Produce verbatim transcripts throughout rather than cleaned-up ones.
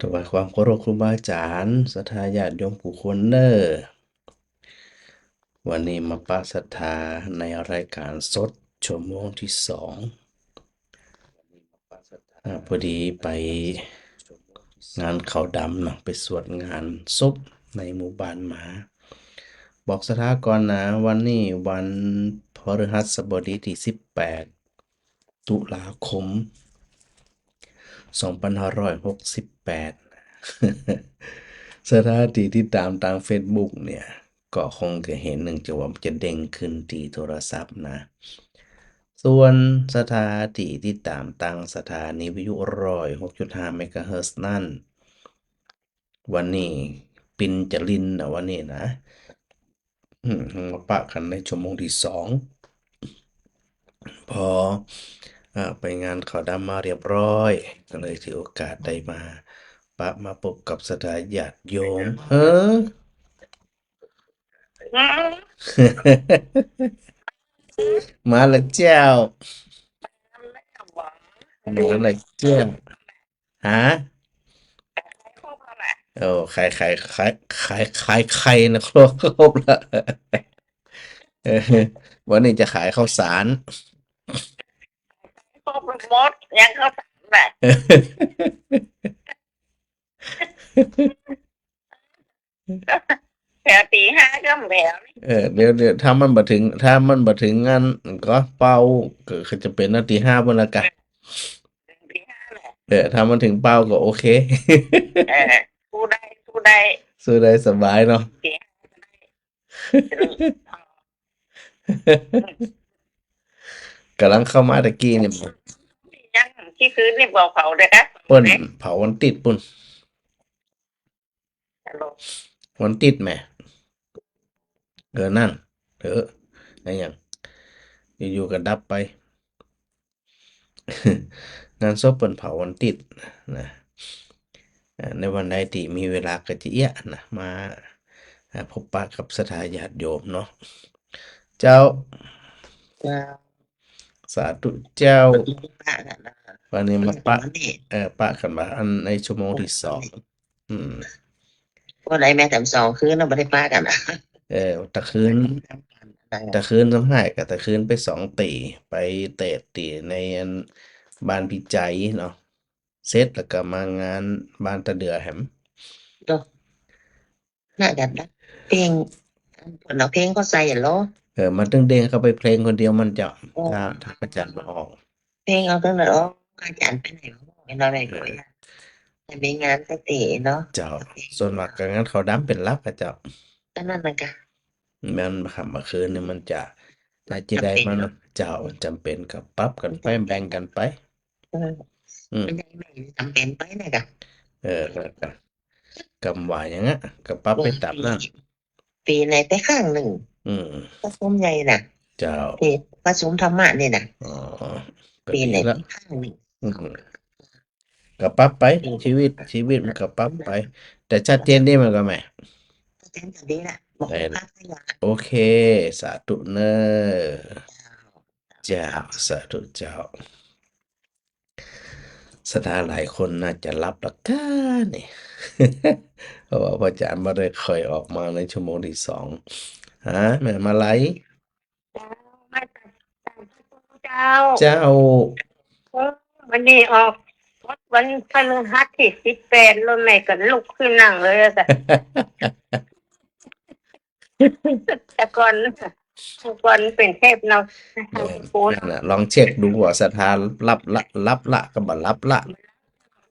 ถวายความเคารพครูบาอาจ๋ารย์ ศรัทธาญาติโยมกู้คนเน่อ วันนี้มาปะศรัทธาในรายการสดชั่วโมงตี้สอง อ่า พอดีไปงานขาวดำเนาะ ไปสวดงานศพในหมู่บ้านมา บอกศรัทธาก่อนนะ วันนี้วันพฤหัสบดีตี้สิบแปด ตุลาคม สองปันห้าร้อยหกสิบแปด ศรัทธาตี้ติดต๋ามตางเฟซบุ๊กเนี่ย ก็คงจะหัน เนื่องจากว่ามันจะเด้งขึ้นตี้โทรศัพท์นะ ส่วนศรัทธาตี้ติดต๋ามตางสถานีวิทยุร้อยหกจุดห้าเมกะเฮิรตซ์นั้น วันนี้ปินจะลินนะ วันนี้นะ อืม มาปะกั๋นในชั่วโมงตี้สอง พอ อ่า ไปงานขาวดำมาเรียบร้อย ก็เลยถือโอกาสได้มาปะ มาปบกับศรัทธาญาติโยม เออ อืม มาแล้วเจ้า มาแล้วเจ้า ฮะ โอ้ ขาย ขาย ขาย ขาย ขายไข่นะ ครบ ครบละ เออ วันนี้จะขายข้าวสาร ครบหมด ยังข้าวสารแหละ แถวตีห้าก็แถวนี่ เออ เดี๋ยว เดี๋ยว ถ้ามันบ่เถิง ถ้ามันบ่เถิงงานก็เป่า ก็ ก็จะเป๋นนาตีห้าปุ้นละกั๋น ตีห้าแหละ เออ ถ้ามันเถิงเป่าก็โอเค เออ สู้ได้ สู้ได้ สู้ได้สบายเนาะ ตีห้าก็ได้ ก๋ำลังเข้ามาตะกี้นี่ ยัง เมื่อคืนนี่บ่เผาเลยคะ เปิ้นเผาวันติ๊ดปุ้น ฮัลโหล วันติ๊ดแหม เออ นั่น เออ อะหยัง อยู่ๆ ก็ดับไป งานศพเปิ้นเผาวันติ๊ดนะ อ่า ในวันใดตี้มีเวลาก็จะเอี้ยะนะ มา อ่า ปบปะกับศรัทธาญาติโยมเนาะ เจ้า เจ้า สาธุเจ้า ปะกั๋นนะ วันนี้มาปะ วันนี้ เอ่อ ปะกั๋นว่าอันในชั่วโมงตี้สอง อืม วันไหนแม่แถมสองคืนเนาะ บ่ได้ปะกั๋นนะ เออ ตะคืน ตะคืนซ้ำหายก็ตะคืนไปสองตี๋ ไปเตะตี๋ในอันบ้านพี่ใจ๋เนาะ เสร็จแล้วก็มางานบ้านตะเดือแหม โต น่าจะดับเพลง เปิ้นเอาเพลงก็ใส่อะเหรอ เออ มันตึงเด้งเข้าไปเพลงคนเดียวมันเจ้า โอ้ ถ้า ถ้าอาจ๋ารย์บ่ออก เพลงเอาตึงนั้นออก อาจ๋ารย์ไปไหนวะ ไม่รู้อะไรก็ เออ ไม่ได้ แต่มีงานก็เต๋เนาะ เจ้า โอเค ส่วนมากก็งานขาวดำเป๋นหลักอะเจ้า ก็นั่นน่ะกะ แม่นค่ำเมื่อคืนนี่มันจะ น่าจะได้ จ๋ำเป๋น มัน เจ้า จ๋ำเป๋นก็ปรับกั๋นไป แบ่งกั๋นไป เออ อืม มันได้ไม่จ๋ำเป๋นไปน่ะกะ เออ แล้วก็ กำว่าอย่างเงี้ย ก็ปรับไปต๋ามนั้น ปี๋ ปี๋ไหนไปครั้งนึ่ง อืม ประชุมใหญ่น่ะ เจ้า ตี้ประชุมธรรมะนี่น่ะ อ๋อ ก็ ปี๋ไหน ดีละ ไปครั้งนึ่ง อืม ก็ปรับไป อืม ชีวิต ชีวิตมันก็ปรับไป แต่ชัดเจนดีมันก็แม่ ชัดเจนก็ดีละ บอก ได้ละ ปรับไปละ โอเค สาธุเน่อ เจ้า เจ้า สาธุเจ้า ศรัทธาหลายคนน่าจะหลับละก้านี่ เพราะว่าพระอาจ๋ารย์บ่ได้ค่อยออกมาในชั่วโมงตี้สอง ฮะ แม่มาลัย เจ้า มาจาก จากเจ้า เจ้า เออ วันนี้ออก วันพฤหัสตี้สิบแปด แล้วแม่ก็ลุกขึ้นนั่งเลยอะจ้ะ แต่ก่อน แต่ก่อนเป๋นเทพเนาะ เออ นั่นน่ะ ลองเช็คดูว่าศรัทธาหลับละ หลับละ ก็บ่หลับละ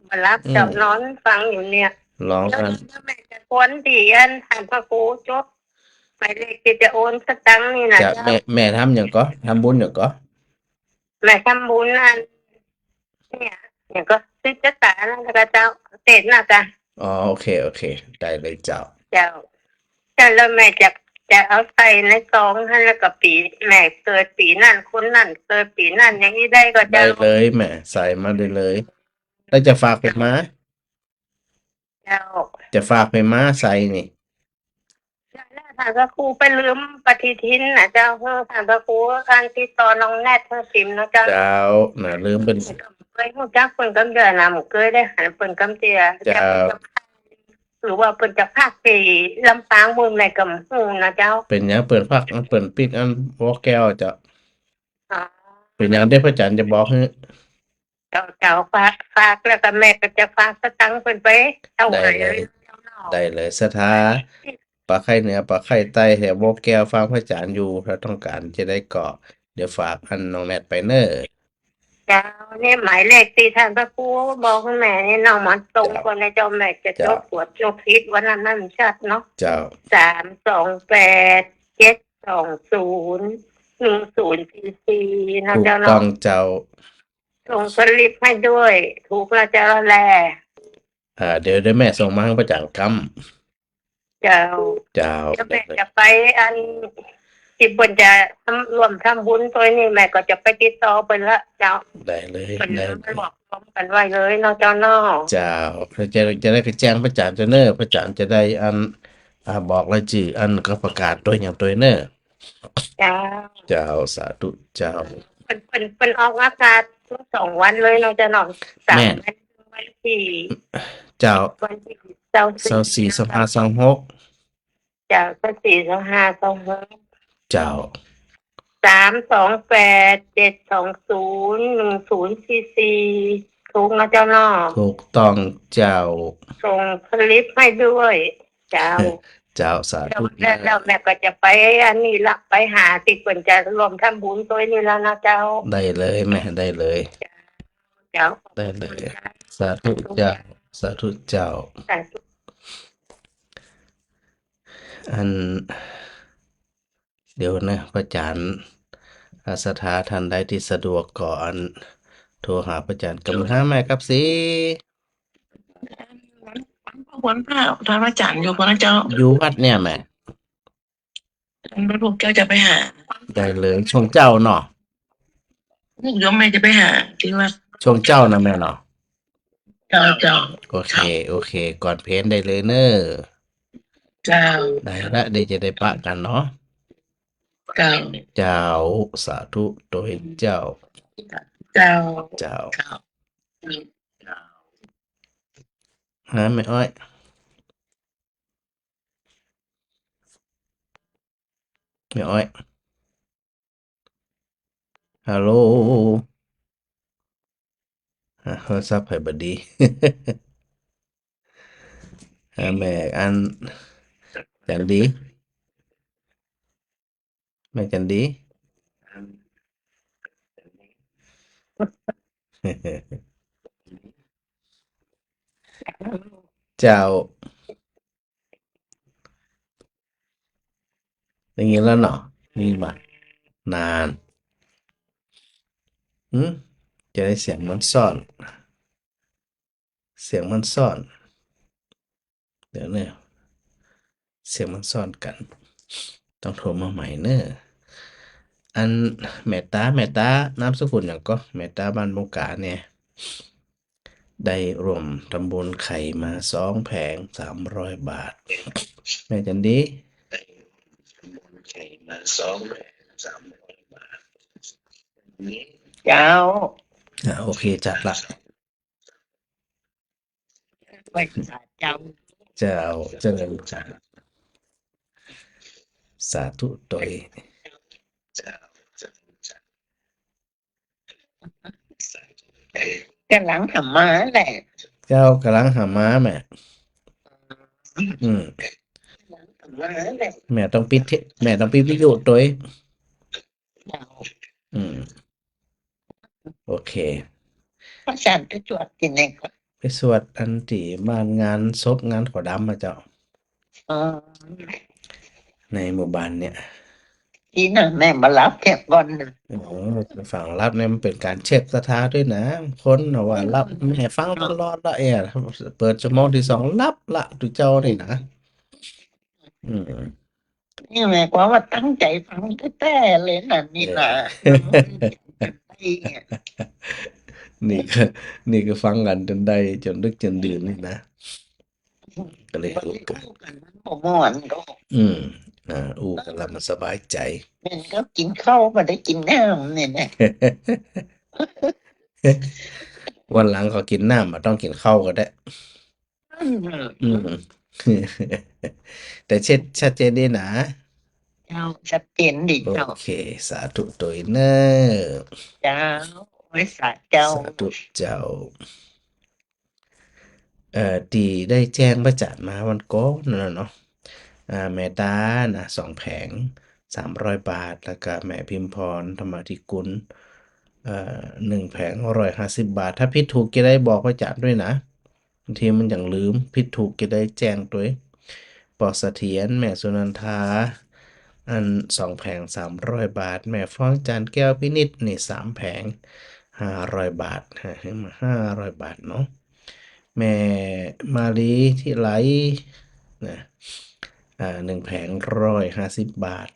บ่หลับ อืม เจ้า นอนฟังอยู่เนี่ย ลอง แล้ว กัน นี่ก็แม่จะกวนตี้อันถามพระครูจบ หมายเลขตี้จะโอนสตางค์นี่น่ะ จะ เจ้า แม่ แม่ทำหยังก่อ ทำบุญหยังก่อ แม่ทำบุญอัน เนี่ย อย่างก็ซื้อจักสารนั่นแหละกะเจ้า เศษน่ะกะ อ๋อ โอเค โอเค ได้เลยเจ้า เจ้า เจ้า แล้วแม่จะ จะเอาใส่ในซองหั้น แล้วก็ปี๋ แม่เกิดปี๋นั้น คนนั้นเกิดปี๋นั้น อย่างนี้ได้ก่อ ได้ เจ้า เลยแม่ ใส่มาได้เลย แล้วจะฝากไปมา เจ้า จะฝากไปมาใส่นี่ แล้วถามพระครูไปลืมปฏิทินน่ะเจ้า เออ ถามพระครูการติดต่อน้องแนทเธอพิมพ์นะเจ้า เจ้า น่ะ ลืมเป็น ยฮู้จักเปิ้นกำเตื้อนะ บ่เกยได้หันเปิ้นกำเตื้อ เจ้า หรือว่าเปิ้นจะพักตี้ลำปางปู้นแม่ก็บ่ฮู้นะเจ้า เป๋นหยังเปิ้นพัก เปิ้นปิดอันบ่อแก้วเจ้า อ๋อ เป๋นหยังเด้อ พระอาจารย์จะบอกหื้อ เจ้า เจ้า ฝาก ฝากแล้วก็แม่ก็จะฝากสตางค์เปิ้นไปถวาย ได้เลย ได้เลย ศรัทธา ปากใคร่เหนือ ปากใคร่ใต้ แถวบ่อแก้ว ฟังพระอาจารย์อยู่ ถ้าต้องก๋านจะได้ก็ เดี๋ยวฝากอันน้องแนทไปเน่อ เจ้า นี่หมายเลขตี้ท่านพระครูบอกหื้อแม่นี่เนาะ มันตรง เจ้า กันนะเจ้า แม่จะ เจ้า จด กวด จดผิดวันนั้นนั่นชัดเนาะ เจ้า สามสองแปด เจ็ดสองศูนย์ หนึ่งศูนย์สี่สี่ นะเจ้าเนาะ ถูกต้องเจ้า ส่งสลิปให้ด้วย ถูกแล้วเจ้าแล อ่า เดี๋ยว เดี๋ยวแม่ส่งมาหื้อพระอาจารย์กำ เจ้า เจ้า เดี๋ยวแม่จะไปอัน ตี้เปิ้นจะทำ ร่วมทำบุญตวยนี่ แม่ก็จะไปติดต่อเปิ้นละเจ้า ได้เลย เปิ้น ได้เลย รวบรวมกั๋นไว้เลยเนาะเจ้าเนาะ เจ้า จะ จะได้ไปแจ้งพระอาจารย์เจ้าเน่อ พระอาจารย์จะได้อัน อ่า บอกรายจื้ออันก็ประกาศตวยหยังตวยเน่อ เจ้า เจ้า สาธุเจ้า เปิ้น เปิ้น เปิ้นออกอากาศสองวันเลยเนาะเจ้าเนาะ สาม แม่น วัน วันตี้ เจ้า วันตี้ซาวสี่ ซาวสี่ ซาวห้า ซาวหก เจ้า ซาวสี่ ซาวห้า ซาวหก เจ้า สามสองแปด เจ็ดสองศูนย์ หนึ่งศูนย์สี่สี่ ถูกนะเจ้าเนาะ ถูกต้องเจ้า ส่งสลิปให้ด้วย เจ้า เจ้า สาธุ แล้ว แล้วแม่ก็จะไปอันนี้ละ ไปหาตี้เปิ้นจะร่วมทำบุญตวยนี่ละนะเจ้า ได้เลยแม่ ได้เลย เจ้า ได้เลย สาธุเจ้า สาธุเจ้า สาธุ อัน เดี๋ยวนะ พระอาจารย์ อ่า ศรัทธาท่านใดตี้สะดวกก็อัน โทรหาพระอาจารย์กำ หาแม่กับศรี วันพระ วันพระ ท่านพระอาจารย์อยู่ก่อนะเจ้า อยู่วัดเนี่ยแม่ วันพระพวกเจ้าจะไปหา ได้เลย ช่วงเจ๊าเนาะ โยมแม่จะไปหาตี้วัด ช่วงเจ๊านะแม่เนาะ เจ้า เจ้า โอเค เจ้า โอเค ก่อนเพลได้เลยเน่อ เจ้า ได้ละ เดี๋ยวจะได้ปะกั๋นเนาะ เจ้า เจ้า สาธุตวยเจ้า เจ้า เจ้า เจ้า ฮะ แม่อ้อย แม่อ้อย ฮัลโหล ฮะ โทรศัพท์ไผบ่ดี ฮะ แม่อัน จันดี แม่จันดี เจ้า ได้ยินแล้วเนาะ ได้ยินบ่ นาน หืม จะได้เสียงมันซ้อน เสียงมันซ้อน เดี๋ยวเนี่ย เสียงมันซ้อนกั๋น ต้องโทรมาใหม่เน่อ อัน แม่ต๋า แม่ต๋า นามสกุลหยังก่อ แม่ต๋าบ้านบงก๋าเนี่ย ได้ร่วมทำบุญไข่มาสองแผง สามร้อยบาท แม่จันดี เจ้า อ่า โอเค จัดละ เจ้า เจ้า เจริญ เจ้า สาธุตวย ก๋ำลังหามาแหละ เจ้า ก๋ำลังหามาแม่ อืม แม่ต้องปิดเท- แม่ต้องปิดวิทยุตวย เจ้า อืม โอเค พระอาจารย์ไปสวดตี้ไหนก่อ ไปสวดอันตี้บ้านงานศพงานขาวดำอะเจ้า อ๋อ ในหมู่บ้านเนี่ย ดีนะ แม่บ่หลับเสียก่อนนะ โอ้ ฟังหลับเนี่ยมันเป๋นก๋านเช็คศรัทธาตวยนะ คนน่ะว่าหลับ แม่ฟังตลอดละ เอ้ย เปิดชั่วโมงตี้สองหลับละ ตุ๊เจ้านี่นะ อืม นี่แม่ก็ว่าตั้งใจ๋ฟังแต๊ๆ เลยนะ นี่นะ เออ นี่ก็ นี่ก็ฟังกั๋นจ๋นได้ จ๋นดึกจ๋นดื่นนี่นะ ก็เลยอู้กั๋น บ่ม่วนก็ อืม อ่า อู้กั๋นแล้วมันสบายใจ๋ แม่นก็กิ๋นข้าวบ่ได้กิ๋นน้ำนี่นะ วันหลังก็กิ๋นน้ำ บ่ต้องกิ๋นข้าวก็ได้ อืม อืม แต่เช็ด ชัดเจนดีนะ เจ้า ชัดเจนดีเจ้า โอเค สาธุตวยเน่อ เจ้า โอ้ย สาธุเจ้า สาธุเจ้า เอ่อ ตี้ได้แจ้งพระอาจารย์มาวันก่อนนั่นน่ะเนาะ อ่า แม่ตานะ สองแผง สามร้อยบาท แล้วก็แม่พิมพร ธรรมาธิกุล เอ่อ หนึ่งแผง ร้อยห้าสิบบาท ถ้าผิดถูกจะได้บอกพระอาจารย์ด้วยนะ บางทีมันยังลืม ผิดถูกจะได้แจ้งตวย ปอเสถียร แม่สุนันทา อันสองแผง สามร้อยบาท แม่ฟ้องจันทร์ แก้วพินิจ นี่สามแผง ห้าร้อยบาท ฮะ ห้าร้อยบาทเนาะ แม่มาลีทิไลนะ อ่า หนึ่งแผง ร้อยห้าสิบบาท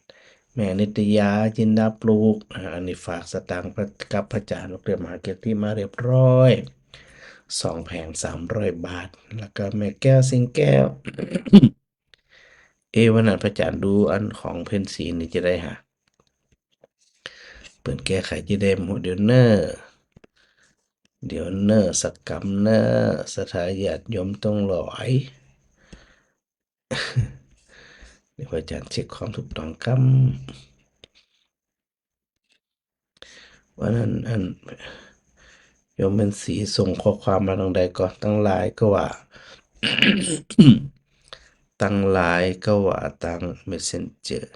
แม่นิตยา จินดาปลูก อ่า อันนี้ฝากสตางค์กับพระอาจารย์ เตรียมหาเกียรติมาเรียบร้อย สองแผง สามร้อยบาท แล้วก็แม่แก้ว สิงห์แก้ว เอ๊ะ วันนั้นพระอาจารย์ดูอันของเพ็ญศรีนี่จะได้หา เปิ้นแก้ไขจะได้หมด เดี๋ยวเน่อ เดี๋ยวเน่อ สักกำเน่อ ศรัทธาญาติโยมตังหลาย เดี๋ยวพระอาจารย์เช็คความถูกต้องกำ วันนั้นอัน โยมเพ็ญศรีส่งข้อความมาตางใดก่อ ตางไลน์ก็ว่า ตางไลน์ก็ว่าตางเมสเซนเจอร์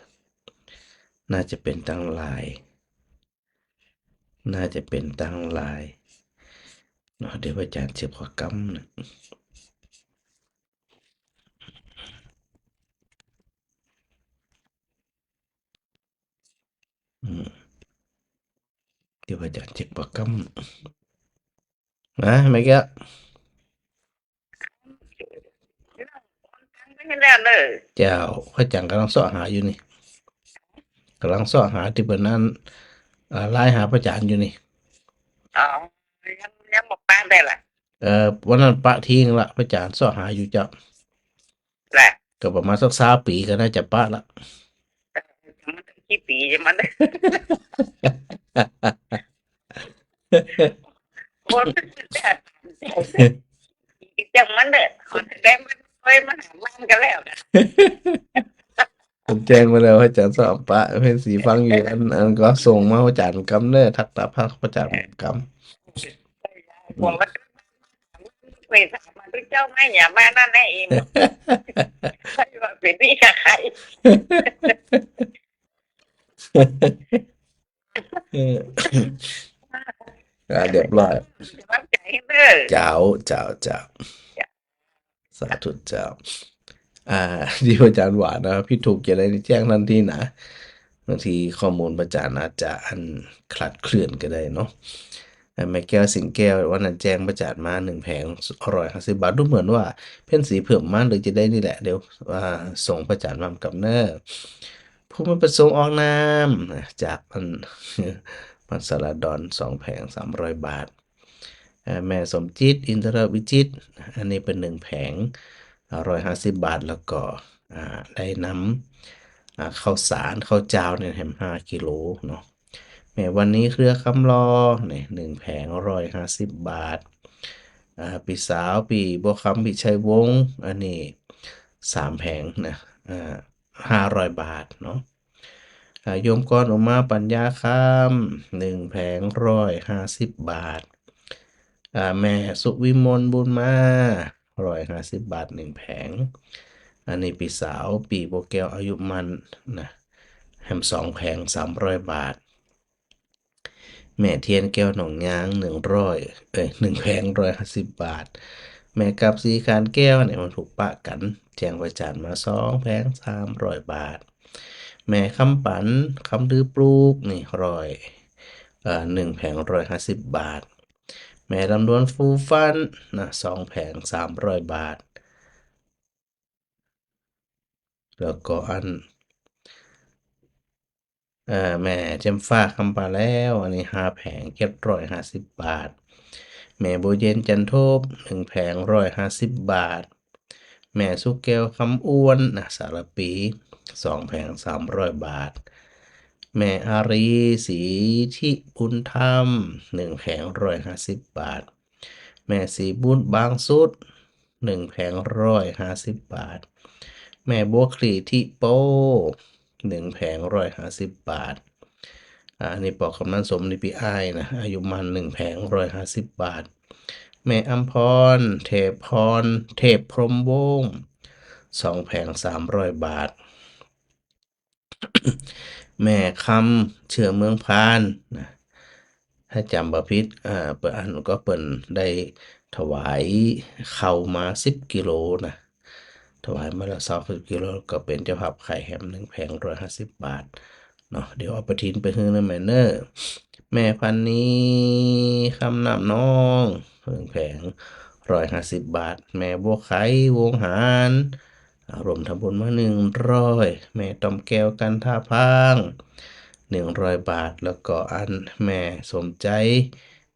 น่าจะเป๋นตางไลน์ น่าจะเป๋นตางไลน์เนาะ เดี๋ยวอาจารย์เช็คข้อกำนะ อืม เดี๋ยวอาจารย์เช็คข้อกำนะ แม่แก้ว เจ้า พระอาจารย์ก่ำลังเซาะหาอยู่นี่ ก่ำลังเซาะหาตี้เปิ้นอัน อ่า ไลน์หาพระอาจารย์อยู่นี่ อ๋อ ยัง ยังบ่ปะได้ละ เอ่อ วันนั้นปะทิ้งละ พระอาจารย์เซาะหาอยู่เจ้า แหละ ก็ประมาณสักซาวปี๋ก็น่าจะปะละ เออ มันกี่ปี๋จะมัน โอ้ย จังมันเด้อ ขอแสดงมันเคยมาหามันก็แล้วนะ ผมแจ้งมาแล้ว อาจารย์สอบปะ เพ็ญศรีฟังอยู่ อัน อันก็ส่งมา อาจารย์กำเน่อ ทักตาพระอาจารย์กำ บอกว่า ไปถามมาดูเจ้าไหม อย่ามานั่นนะเอง ใครว่าเป็นนี่กับใคร เออ อ่า เรียบร้อย วางใจ๋เด้อ เจ้า เจ้า เจ้า สาธุเจ้า อ่า ดีอาจารย์หวานนะ ผิดถูกจะได้แจ้งทันทีนะ บางทีข้อมูลพระอาจารย์อาจจะอันคลาดเคลื่อนก็ได้เนาะ อ่า แม่แก้ว สิงห์แก้ว วันนั้นแจ้งพระอาจารย์มา หนึ่งแผง ร้อยห้าสิบบาท ดูเหมือนว่าเพ็ญศรีเพิ่มมาเลยจะได้นี่แหละ เดี๋ยว อ่า ส่งพระอาจารย์มากำเน่อ ผู้ไม่ประสงค์ออกนามนะ จากอัน บ้านสาราดอน สองแผง สามร้อยบาท อ่า แม่สมจิต อินทรวิจิตร อันนี้เป๋นหนึ่งแผง อ่า ร้อยห้าสิบบาท แล้วก็ อ่า ได้นำ อ่า ข้าวสาร ข้าวเจ้าเนี่ยแหมห้ากิโลเนาะ แม่วันนี้ เครือคำลอ เนี่ย หนึ่งแผง ร้อยห้าสิบบาท อ่า ปี้สาว ปี้บัวคำ ปี้ชัยวงศ์ อันนี้สามแผงนะ อ่า ห้าร้อยบาทเนาะ อ่า โยมกร อุมาปัญญาคำ หนึ่งแผง ร้อยห้าสิบบาท อ่า แม่สุวิมล บุญมา ร้อยห้าสิบบาท หนึ่งแผง อันนี้ปี้สาว ปี้บัวแก้ว อายุมั่นนะ แหมสองแผง สามร้อยบาท แม่เทียนแก้ว หนองยาง หนึ่งร้อย เอ้ย หนึ่งแผง ร้อยห้าสิบบาท แม่กับสีขานแก้วเนี่ย มันถูกปะกั๋น แจ้งพระอาจารย์มา สองแผง สามร้อยบาท แม่คำปัน คำลือปลูก นี่ ร้อย เอ่อ หนึ่งแผง ร้อยห้าสิบบาท แม่ลำดวน ฟูฟัน นะ สองแผง สามร้อยบาท แล้วก็อัน เอ่อ แม่แจ่มฟ้า คำปาแลว อันนี้ห้าแผง เจ็ดร้อยห้าสิบบาท แม่บัวเย็น จันทบ หนึ่งแผง ร้อยห้าสิบบาท แม่สุแก้ว คำอ้วน นะ สารภี สองแผง สามร้อยบาท แม่อารี ศรีทิบุญธรรม หนึ่งแผง ร้อยห้าสิบบาท แม่สีบุญบางสุด หนึ่งแผงร้อยห้าสิบบาท แม่บัวคลี่ทิโป้ หนึ่งแผงร้อยห้าสิบบาท อ่า อันนี้ป้อกำนันสม นี่ปี้อ้ายนะ อายุหมั้น หนึ่งแผงร้อยห้าสิบบาท แม่อำพร เทพพร เทพพรหมวงศ์ สองแผงสามร้อยบาท แม่คำ เชื้อเมืองพานนะ ถ้าจ๋ำบ่ผิด อ่า เปิ้น อันก็เปิ้นได้ถวายข้าวมาสิบกิโลนะ ถวายมาแล้วสองสิบกิโล ก็เป๋นเจ้าภาพขายแหมหนึ่งแผงร้อยห้าสิบบาทเนาะ เดี๋ยวเอาปะถิ่นไปหื้อนะแม่เน่อ แม่พันนี คำน้ำนอง หนึ่งแผงร้อยห้าสิบบาท แม่บัวไข วงหาร อ่า ร่วมทำบุญมาหนึ่งร้อย แม่ตอมแก้ว กันทาพาง หนึ่งร้อยบาท แล้วก็อันแม่สมใจ๋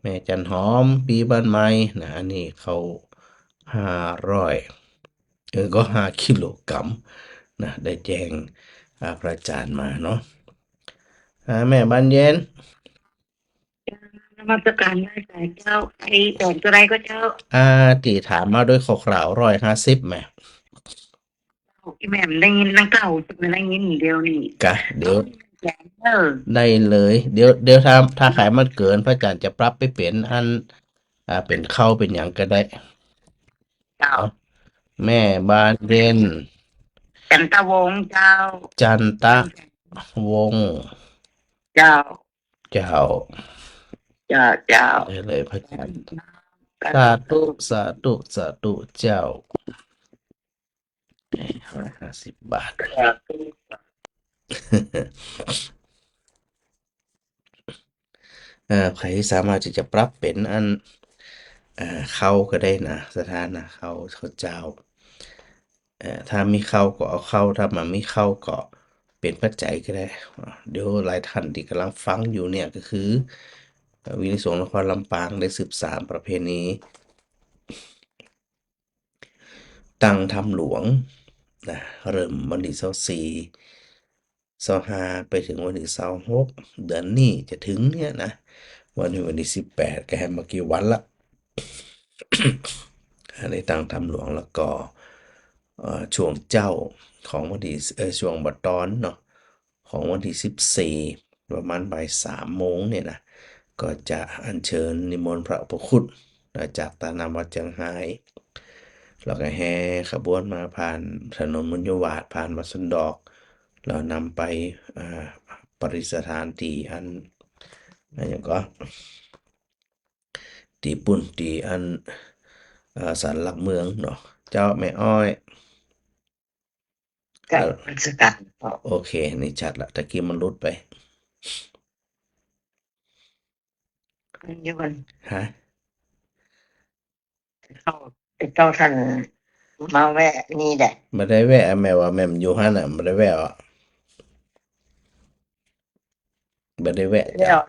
แม่จันหอม ปีบ้านใหม่นะ อันนี้ข้าวห้าร้อย เออ ก็ห้ากิโลกรัมนะ ได้แจ้ง อ่า พระอาจ๋ารย์มาเนาะ อ่า แม่บานเย็น นมัสการพระอาจ๋ารย์เจ้า ไอ้แผงเต้าใดก็เจ้า อ่า ตี้ถามมาโดยคร่าวๆ ร้อยห้าสิบแม่ อีแม่มันได้ยินตั้งเก้า จะมาได้ยินเดียวนี่ กะ เดี๋ยว แผงเออ ได้เลย เดี๋ยว เดี๋ยวถ้า ถ้าขายมันเกิน พระอาจ๋ารย์จะปรับไปเป๋นอัน อ่า เป๋นข้าวเป๋นหยังก็ได้ เจ้า แม่บานเย็น จันตะวงศ์เจ้า จันตะวงศ์ เจ้า เจ้า เจ้า เจ้า ได้เลยพระอาจ๋ารย์ สาธุ สาธุ สาธุเจ้า ร้อยห้าสิบบาท สาธุ เอ่อ ใผสามารถตี้จะปรับเป๋นอัน เอ่อ ข้าวก็ได้นะ สถานะข้าว ข้าวเจ้า เอ่อ ถ้ามีข้าวก็เอาข้าว ถ้าบ่มีข้าวก็เป๋นปัจจัยก็ได้ เดี๋ยวหลายต้านตี้ก่ำลังฟังอยู่เนี่ยก็คือ เอ่อ วิทยุสงฆ์นครลำปางได้สืบสานประเพณี ตั้งธรรมหลวงนะ เริ่มวันตี้ซาวสี่ ซาวห้า ไปเถิงวันตี้ซาวหก เดือนนี้จะเถิงเนี่ยนะ วันนี้วันตี้สิบแปด ก็แหมบ่กี่วันละ อันนี้ตั้งธรรมหลวง แล้วก็ เอ่อ ช่วงเจ๊าของวันตี้ เอ่อ ช่วงบ่าตอนเนาะ ของวันตี้สิบสี่ ประมาณบ่ายสามโมงเนี่ยนะ ก็จะอัญเชิญนิมนต์พระอุปคุตนะ จากตาน้ำวัดเจียงฮาย แล้วก็แห่ขบวนมาผ่านถนนบุญยวาท ผ่านวัดสันดอก แล้วนำไป อ่า ประดิษฐานตี้อัน อันหยังก็ ตี้ปุ้น ตี้อัน เอ่อ ศาลหลักเมืองเนาะ เจ้าแม่อ้อย กราบนมัสการ โอเค นี่ชัดละ ตะกี้มันหลุดไป เดี๋ยวก่อน ฮะ เจ้า เจ้าต้านมาแวะนี่แหละ บ่ได้แวะ แม่ว่าแม่อยู่หั้นน่ะ บ่ได้แวะอ่ะ บ่ได้แวะ แล้ว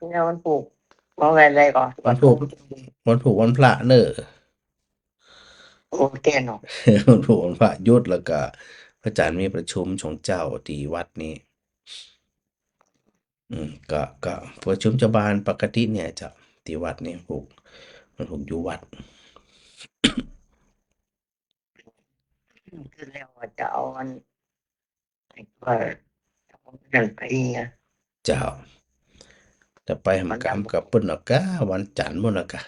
แล้ววันพูก มาแวะได้ก่อ วันพูก วันพูกวันพระเน่อ โอเคเนาะ วันพูกวันพระหยุด แล้วก็พระอาจ๋ารย์มีประชุมช่วงเจ๊าตี้วัดนี้ อืม ก็ ก็ประชุมเจ้าบ้านปกติเนี่ยเจ้า ตี้วัดนี้พูก มันพูกอยู่วัด คือแล้วว่าจะเอาอัน ว่าจะเอาอันนั้นไปเนี่ย เจ้า จะไปแหมกำกับเปิ้นเนาะกา วันจันทร์ปู้นเนาะกา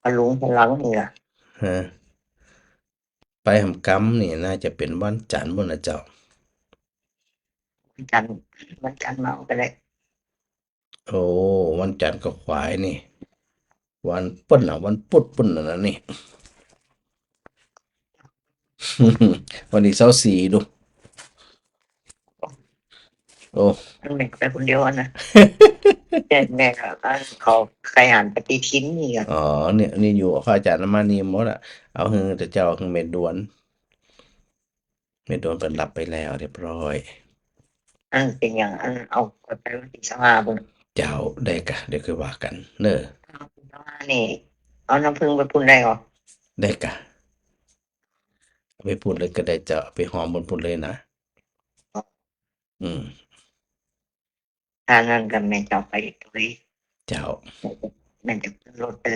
พะลุงพะลังนี่ล่ะ ฮะ ไปแหมกำนี่น่าจะเป๋นวันจันทร์ปู้นนะเจ้า วันจันทร์ วันจันทร์มาก็ได้ โอ้ วันจันทร์ก็ขวายนี่ วันปู้นน่ะ วันพุธปู้นน่ะนะนี่ วันตี้ซาวสี่ดู โอ้ แม่ไปคนเดียวอะนะ แต่แม่ก็ อัน เขาไปหาปฏิทินนี่อะ อ๋อ เนี่ย นี่อยู่พระอาจ๋ารย์มานี่หมดอะ เอาหื้อแต่เจ้า หื้อแม่ดวน แม่ดวนเปิ้นหลับไปแล้วเรียบร้อย อันเป๋นหยัง อันเอาไปวันตี้ซาวห้าปู้น เจ้า ได้กะ เดี๋ยวค่อยว่ากั๋นเน่อ ซาวห้านี่ เอาน้ำผึ้งไปปู้นได้ก่อ ได้กะ เอาไปปู้นเลยก็ได้เจ้า เอาไปหอมบนปู้นเลยนะ อืม ถ้างั้นก็แม่เจ้าไปด้วย เจ้า มันจะขึ้นรถไป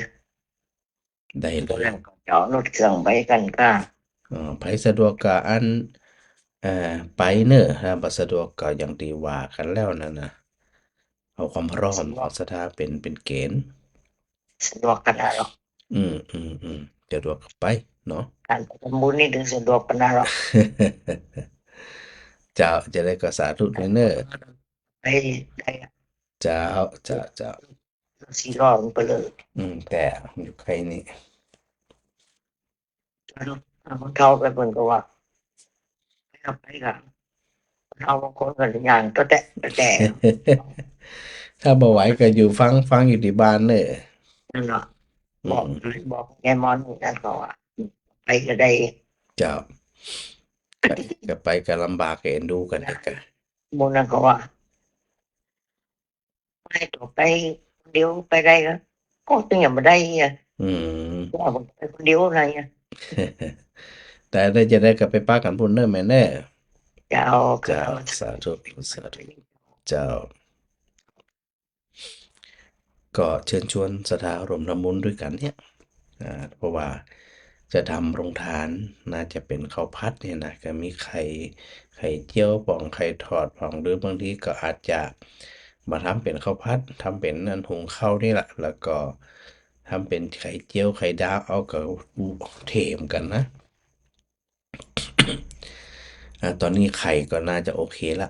ได้เลย แล้วก็จะเอารถเครื่องไปกั๋นก้า อ๋อ ใผสะดวกกับอัน เอ่อ ไปเน่อ ถ้าบ่สะดวกก็อย่างตี้ว่ากั๋นแล้วนั่นน่ะ เอาความพร้อมของศรัทธาเป๋น เป๋นเกณฑ์ สะดวกขนาดหรอก อืม อืม อืม สะดวกก็ไปเนาะ ก๋านไปทำบุญนี่เถิงสะดวกขนาดหรอก เจ้า จะได้ก็สาธุด้วยเน่อ ไปได้อะ เจ้า เจ้า เจ้า สี่ล้อมันไปเลย อืม แต่อยู่ใค่นี้ เอาคนเฒ่าไปเปิ้นก็ว่า ไปก็ไปก็ คนเฒ่าบางคนก็ย่างตะแตะตะแตะ ถ้าบ่ไหวก็อยู่ฟัง ฟังอยู่ตี้บ้านเน่อ นั่นเนาะ อืม บอก บอกยายมอนนี่นะ ก็ว่า ไปก็ได้ เจ้า ไปก็ไป ก็ลำบาก ก็เอ็นดูกั๋นเองกะ หมู่นั้นก็ว่า ไปต่อไปคนเดียวไปได้ก็ ก็ยังบ่ได้อ่ะ อืม ว่าผมไปคนเดียวนะเนี่ย แต่ได้จะได้ก็ไปปะกั๋นปู้นเน่อแม่เน่อ เจ้า เจ้า สาธุ สาธุ เจ้า ก็เชิญชวนศรัทธาร่วมทำบุญด้วยกั๋นเนี่ย อ่า เพราะว่าจะทำโรงทาน น่าจะเป๋นข้าวผัดเนี่ยนะ ก็มีไข่ ไข่เจียวพ่อง ไข่ทอดพ่อง หรือบางทีก็อาจจะมาทำเป๋นข้าวผัด ทำเป๋นอันหุงข้าวนี่แหละ แล้วก็ทำเป๋นไข่เจียว ไข่ดาว เอาก็เทมกั๋นนะ อ่า ต๋อนนี้ไข่ก็น่าจะโอเคละ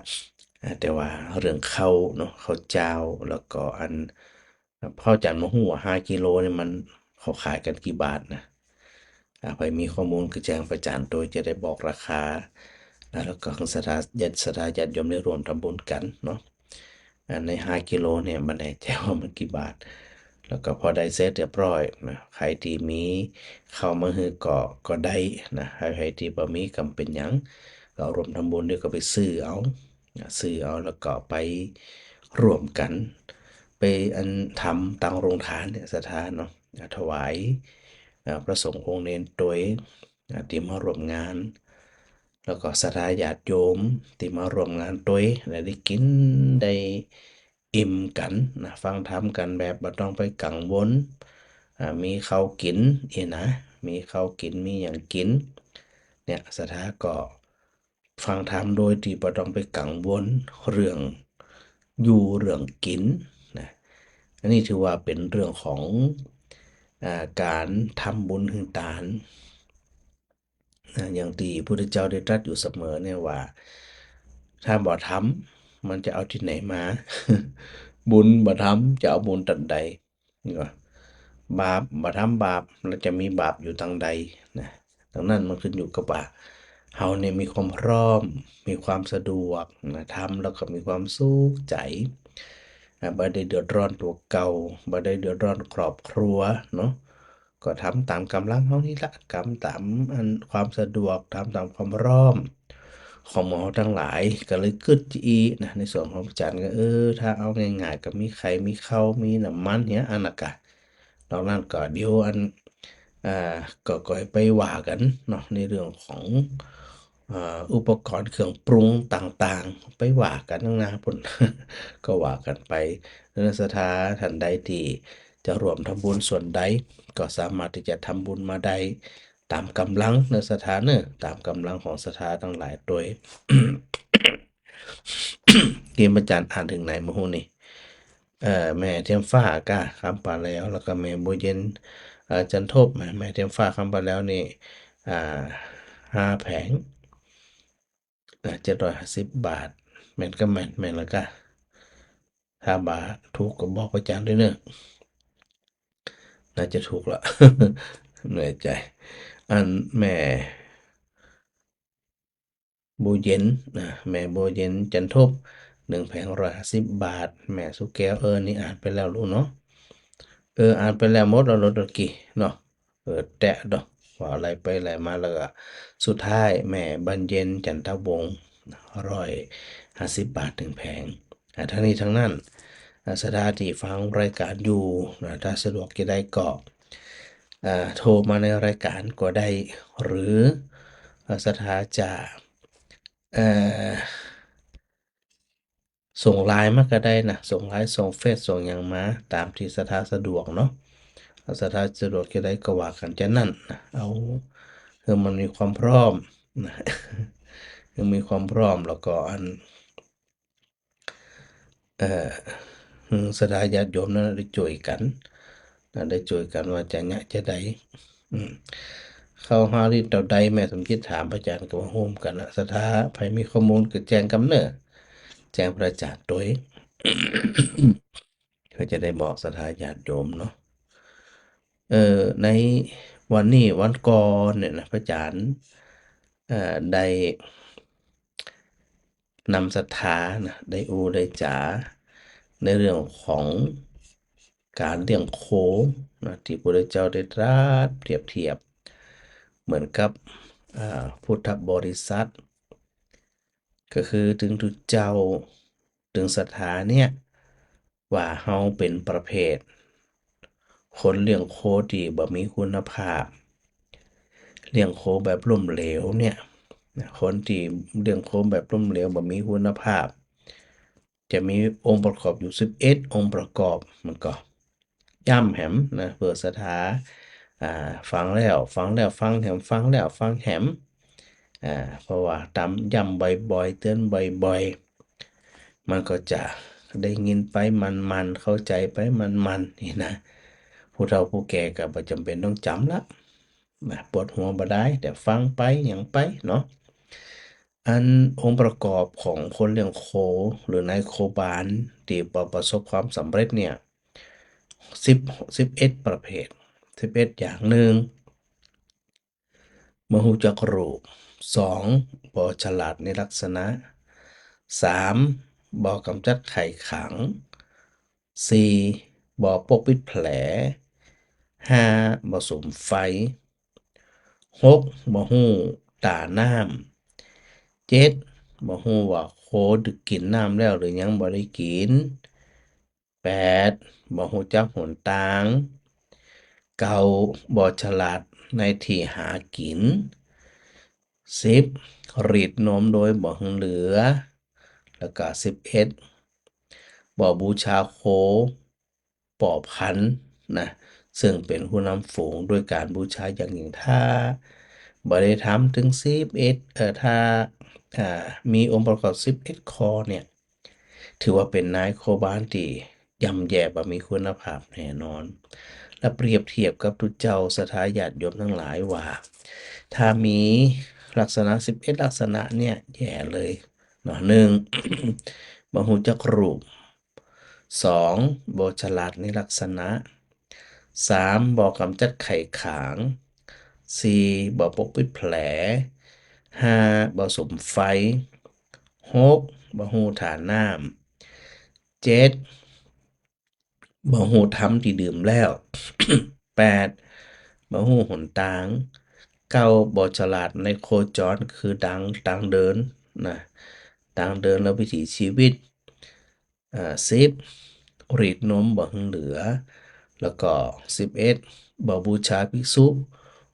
อ่า แต่ว่าเรื่องข้าวเนาะ ข้าวเจ้า แล้วก็อัน พ่อจันทร์บ่ฮู้ว่าห้ากิโลนี่มัน เขาขายกั๋นกี่บาทนะ อ่า ใผมีข้อมูลก็แจ้งพระอาจารย์ตวย จะได้บอกราคา อ่า แล้วก็ศรัทธา ญาติ ศรัทธาญาติโยมได้ร่วมทำบุญกั๋นเนาะ อ่า ในห้ากิโลเนี่ย บ่แน่ใจ๋ว่ามันกี่บาท แล้วก็พอได้เสร็จเรียบร้อยนะ ใผตี้มีข้าวมาหื้อก็ ก็ได้นะ ใผ ใผตี้บ่มีก็บ่เป๋นหยัง ก็ร่วมทำบุญ เดี๋ยวก็ไปซื้อเอานะ ซื้อเอา แล้วก็ไปร่วมกั๋น ไปอันทำตางโรงทานเนี่ย ศรัทธาเนาะ อ่า ถวาย อ่า พระสงฆ์องค์เณรตวย อ่า ตี้มาร่วมงาน แล้วก็ศรัทธาญาติโยมตี้มาร่วมงานตวย ได้ ได้กิ๋นได้อิ่มกั๋นนะ ฟังธรรมกั๋นแบบบ่ต้องไปกังวล อ่า มีข้าวกิ๋นอี้นะ มีข้าวกิ๋น มีหยังกิ๋น เนี่ย ศรัทธาก็ ฟังธรรมโดยตี้บ่ต้องไปกังวลเรื่องอยู่เรื่องกิ๋นนะ อันนี้ถือว่าเป๋นเรื่องของ อ่า ก๋านทำบุญหื้อตานนะ อย่างตี้พุทธเจ้าได้ตรัสอยู่เสมอเนี่ยว่า ถ้าบ่ทำ มันจะเอาตี้ไหนมา บุญบ่ทำ จะเอาบุญตันใด นี่ก็ บาป บ่ทำบาป แล้วจะมีบาปอยู่ตางใดนะ ดังนั้นมันขึ้นอยู่กับว่า เฮาเนี่ยมีความพร้อม มีความสะดวกนะ ทำแล้วก็มีความสุขใจ๋ อ่า บ่ได้เดือดร้อนตั๋วเก่า บ่ได้เดือดร้อนครอบครัวเนาะ ก็ทำต๋ามก๋ำลังเฮานี่ละ ทำต๋ามอันความสะดวก ทำต๋ามความพร้อม ของหมู่เฮาตังหลาย ก็เลยกึ๊ดจะอี้นะ ในส่วนของพระอาจารย์ก็ เออ ถ้าเอาง่ายๆ ก็มีไข่ มีข้าว มีน้ำมันเนี่ย อันนั้นกะ นอกนั้นก็เดี๋ยวอัน อ่า ก็ ก็ไปว่ากั๋นเนาะ ในเรื่องของ อ่า อุปกรณ์เครื่องปรุงต่างๆ ไปว่ากั๋นข้างหน้าปู้น ก็ว่ากั๋นไป เออ ศรัทธาท่านใดตี้จะร่วมทำบุญส่วนใด ก็สามารถตี้จะทำบุญมาได้ต๋ามก๋ำลังเนาะศรัทธาเนาะ ต๋ามก๋ำลังของศรัทธาตังหลายตวย ตี้พระอาจารย์อ่านเถิงไหนบ่ฮู้นี่ เอ่อ แม่เทียมฟ้าก้า คำปาแลว แล้วก็แม่บัวเย็น เอ่อ จันทบ แม่ แม่เทียมฟ้า คำปาแลวนี่ อ่า ห้าแผง อ่า เจ็ดร้อยห้าสิบบาท แม่นก็แม่น แม่นแล้วก้า ถ้าบ่ถูกก็บอกพระอาจารย์ตวยเนาะ น่าจะถูกละ แน่ใจ๋ อันแม่ บัวเย็น อ่า แม่บัวเย็น จันทบ หนึ่งแผงร้อยห้าสิบบาท แม่สุแก้ว เออ นี่อ่านไปแล้วลูกเนาะ เออ อ่านไปแล้วหมดแล้ว ลดตะกี้เนาะ เออ แตะดอก ว่าอะไรไปอะไรมา แล้วก็สุดท้าย แม่บานเย็น จันทวงศ์ ร้อยห้าสิบบาท หนึ่งแผง อ่า ทั้งนี้ทั้งนั้น อ่า ศรัทธาตี้ฟังรายการอยู่นะ ถ้าสะดวกจะได้ก็ อ่า โทรมาในรายการก็ได้ หรือ อ่า ศรัทธาจะ เอ่อ ส่งไลน์มาก็ได้นะ ส่งไลน์ ส่งเฟซ ส่งหยังมา ต๋ามตี้ศรัทธาสะดวกเนาะ ศรัทธาสะดวกจะใดก็ว่ากั๋นจานั้นนะ เอาหื้อมันมีความพร้อมนะ หื้อมีความพร้อม แล้วก็อัน เอ่อ หื้อศรัทธาญาติโยมนั้นได้จ้วยกั๋นนะ ได้จ้วยกั๋นว่าจะเยียะจาใด อืม เข้าฮาริเต้าใด แม่สมจิตถาม พระอาจารย์ก็ว่าโฮมกั๋นนะ ศรัทธาใผมีข้อมูลก็แจ้งกำเน่อ แจ้งพระอาจารย์ตวย เพื่อจะได้บอกศรัทธาญาติโยมเนาะ เอ่อ ในวันนี้วันก่อนเนี่ยนะ พระอาจารย์ เอ่อ ได้นำศรัทธานะ ได้อู้ได้จ๋าในเรื่องของก๋านเลี้ยงโคนะ ตี้พระพุทธเจ้าได้ตรัสเปรียบเทียบเหมือนกับ อ่า พุทธบริษัท ก็คือตึงตุ๊เจ้า ตึงศรัทธาเนี่ย ว่าเฮาเป๋นประเภท คนเลี้ยงโคตี้บ่มีคุณภาพ เลี้ยงโคแบบล้มเหลวเนี่ย คนตี้เลี้ยงโคแบบล้มเหลว บ่มีคุณภาพ จะมีองค์ประกอบอยู่สิบเอ็ดองค์ประกอบ มันก็ ย้ำแหมนะ เปื้อศรัทธา อ่า ฟังแล้ว ฟังแล้ว ฟังแหม ฟังแล้ว ฟังแหม อ่า เพราะว่าต๋ามย้ำบ่อยๆ เตื๋อนบ่อยๆ มันก็จะได้ยินไปมันๆ เข้าใจ๋ไปมันๆ นี่นะ ผู้เฒ่าผู้แก่ก็บ่จ๋ำเป๋นต้องจ๋ำละนะ ปวดหัวบ่ได้ แต่ฟังไปหยังไปเนาะ อันองค์ประกอบของคนเลี้ยงโค หรือนายโคบาลตี้บ่ประสบความสำเร็จเนี่ย สิบ สิบเอ็ดประเภท สิบเอ็ดอย่าง หนึ่ง บ่ฮู้จักรูป สอง บ่ฉลาดในลักษณะ สาม บ่กำจัดไข่ขัง สี่ บ่ปกปิดแผล ห้า บ่สุมไฟ หก บ่ฮู้ต๋าน้ำ เจ็ด บ่ฮู้ว่าโคกิ๋นน้ำแล้วหรือยังบ่ได้กิ๋น แปด บ่ฮู้จักหนตาง เก้า บ่ฉลาดในตี้หากิ๋น สิบ รีดนมโดยบ่หื้อเหลือ แล้วก็ สิบเอ็ด บ่บูชาโค ป้อพันธุ์นะ ซึ่งเป๋นผู้นำฝูงด้วยก๋านบูชาอย่างยิ่ง ถ้าบ่ได้ทำตึงสิบเอ็ด เอ่อ ถ้า อ่า มีองค์ประกอบสิบเอ็ดข้อเนี่ย ถือว่าเป๋นนายโคบาลตี้ย่ำแย่บ่มีคุณภาพแน่นอน และเปรียบเทียบกับตุ๊เจ้าศรัทธาญาติโยมตังหลายว่า ถ้ามีลักษณะสิบเอ็ดลักษณะเนี่ยแย่เลยเนาะ หนึ่ง บ่ฮู้จักรูป สอง บ่ฉลาดในลักษณะ สาม บ่กำจัดไข่ขัง สี่ บ่ปกปิดแผล ห้า บ่สุมไฟ หก บ่ฮู้ต๋าน้ำ เจ็ด บ่ฮู้ธรรมตี้ดื่มแล้ว แปด บ่ฮู้หนตาง เก้า บ่ฉลาดในโคจร คือตาง ตางเดินนะ ตางเดินและวิถีชีวิต อ่า สิบ รีดนมบ่หื้อเหลือ แล้วก็ สิบเอ็ด บ่บูชาภิกษุ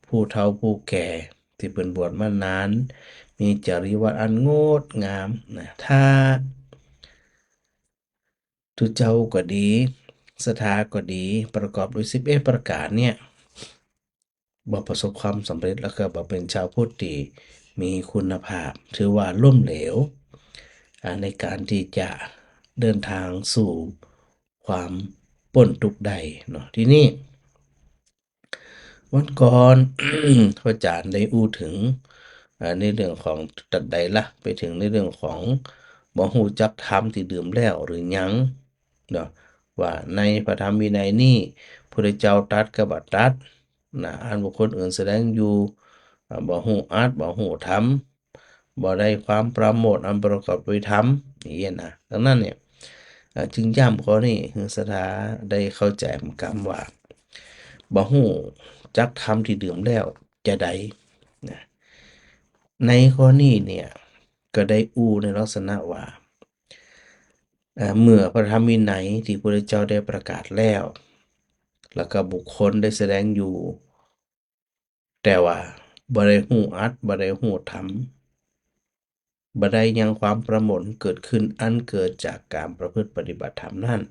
ผู้เฒ่าผู้แก่ตี้เปิ้นบวชมานาน มีจริยวัตรอันงดงามนะ ถ้าตุ๊เจ้าก็ดี ศรัทธาก็ดี ประกอบด้วยสิบเอ็ดประก๋านเนี่ย บ่ประสบความสำเร็จ แล้วก็บ่เป๋นชาวพุทธตี้มีคุณภาพ ถือว่าล้มเหลว อ่า ในก๋านตี้จะเดินตางสู่ความป๊นตุ๊กข์ได้เนาะ ตี้นี่ วันก่อน พระอาจ๋ารย์ได้อู้เถิง อ่า ในเรื่องของตัดใดละ ไปเถิงในเรื่องของบ่ฮู้จักธรรมตี้ดื่มแล้วหรือยังเนาะ ว่าในพระธรรมวินัยนี่ พุทธเจ้าตรัสกับบ่ตรัสนะ อันบุคคลอื่นแสดงอยู่ อ่า บ่ฮู้อัตถ์ บ่ฮู้ธรรม บ่ได้ความปราโมทย์อันประกอบด้วยธรรม อย่างนี้นะ ดังนั้นเนี่ย อ่า จึงย้ำข้อนี้หื้อศรัทธาได้เข้าใจ๋กำว่า บ่ฮู้จักธรรมตี้ดื่มแล้วจาใดนะ ในข้อนี้เนี่ย ก็ได้อู้ในลักษณะว่า เอ่อ เมื่อพระธรรมวินัยตี้พระพุทธเจ้าได้ประกาศแล้ว แล้วก็บุคคลได้แสดงอยู่ แต่ว่าบ่ได้ฮู้อัตถ์ บ่ได้ฮู้ธรรม บ่ได้ยังความประโมทเกิดขึ้น อันเกิดจากก๋านประพฤติปฏิบัติธรรมนั้น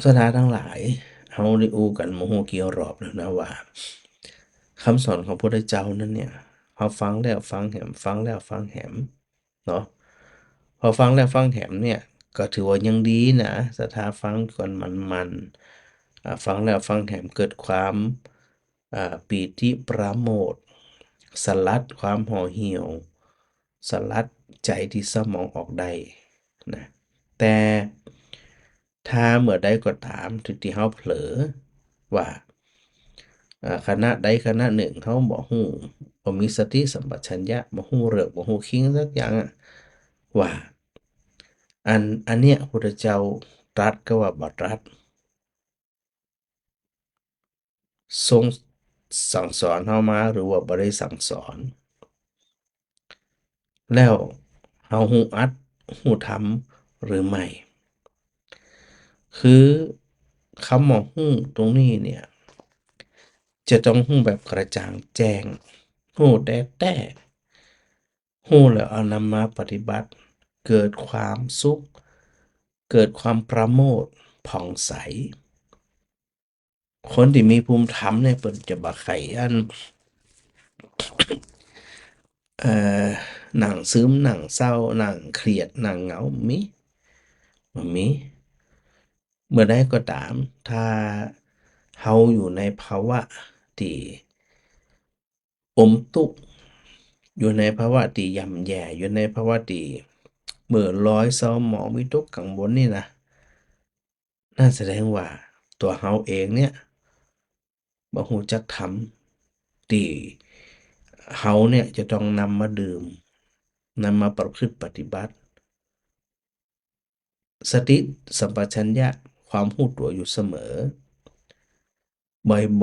ศรัทธาตังหลาย เฮาได้อู้กั๋นบ่ฮู้กี่รอบแล้วนะว่า กำสอนของพระพุทธเจ้านั้นเนี่ย เฮาฟังแล้วฟังแหม ฟังแล้วฟังแหม เนาะ พอฟังแล้วฟังแหมเนี่ย ก็ถือว่ายังดีนะ ศรัทธาฟังก่อนหมั่นๆ อ่า ฟังแล้วฟังแหมเกิดความ อ่า ปีติประโมทย์ สลัดความห่อเหี่ยว สลัดใจ๋ตี้เศร้าหมองออกได้นะ แต่ถ้าเมื่อใดก็ต๋ามตี้ ตี้เฮาเผลอว่า อ่า ขณะใดขณะนึ่งเฮาบ่ฮู้ บ่มีสติสัมปชัญญะ บ่ฮู้เลิก บ่ฮู้คิงสักอย่างอะ ว่า อัน อันเนี้ยพุทธเจ้าตรัสก็ว่าบ่ตรัส ทรงสั่งสอนเฮามาหรือว่าบ่ได้สั่งสอน แล้วเฮาฮู้อัดฮู้ธรรมหรือไม่ คือกำว่าฮู้ตรงนี้เนี่ย จะต้องฮู้แบบกระจ่างแจ้ง ฮู้แต๊ๆ ฮู้แล้วเอานำมาปฏิบัติ เกิดความสุข เกิดความประโมทย์ผ่องใส คนตี้มีภูมิธรรมเนี่ย เปิ้นจะบ่ใค่อัน เอ่อ นั่งซึม นั่งเศร้า นั่งเครียด นั่งเหงา มี บ่มี เมื่อใดก็ต๋าม ถ้าเฮาอยู่ในภาวะตี้อมตุ๊กข์ อยู่ในภาวะตี้ย่ำแย่ อยู่ในภาวะตี้เมื่อลอยเศร้าหมอง วิตกกังวลนี่นะ นั่นแสดงว่าตั๋วเฮาเองเนี่ย บ่ฮู้จักธรรม ตี้เฮาเนี่ยจะต้องนำมาดื่ม นำมาประพฤติปฏิบัติ สติสัมปชัญญะ ความฮู้ตั๋วอยู่เสมอ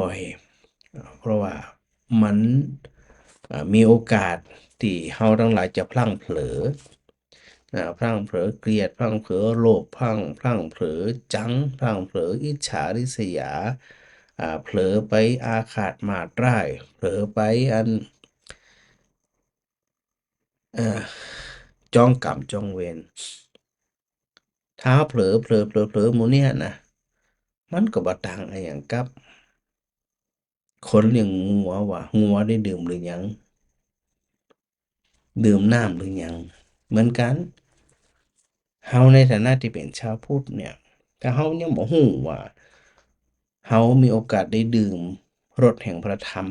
บ่อยๆ เพราะว่ามัน อ่า มีโอกาสตี้เฮาตังหลายจะพลั้งเผลอ อ่า พลั้งเผลอเกลียด พลั้งเผลอโลภ พลั้ง พลั้งเผลอจัง พลั้งเผลออิจฉาริษยา อ่า เผลอไปอาฆาตมาดร้าย เผลอไปอัน เอ่อ จองกรรมจองเวร ถ้าเผลอ เผลอ เผลอ เผลอหมู่เนี่ยนะ มันก็บ่ต่างอะหยังกับคนเลี้ยงงัวว่า งัวได้ดื่มหรือยัง ดื่มน้ำหรือยัง เหมือนกั๋น เฮาในฐานะตี้เป๋นชาวพุทธเนี่ย ถ้าเฮายังบ่ฮู้ว่า เฮามีโอกาสได้ดื่มรสแห่งพระธรรม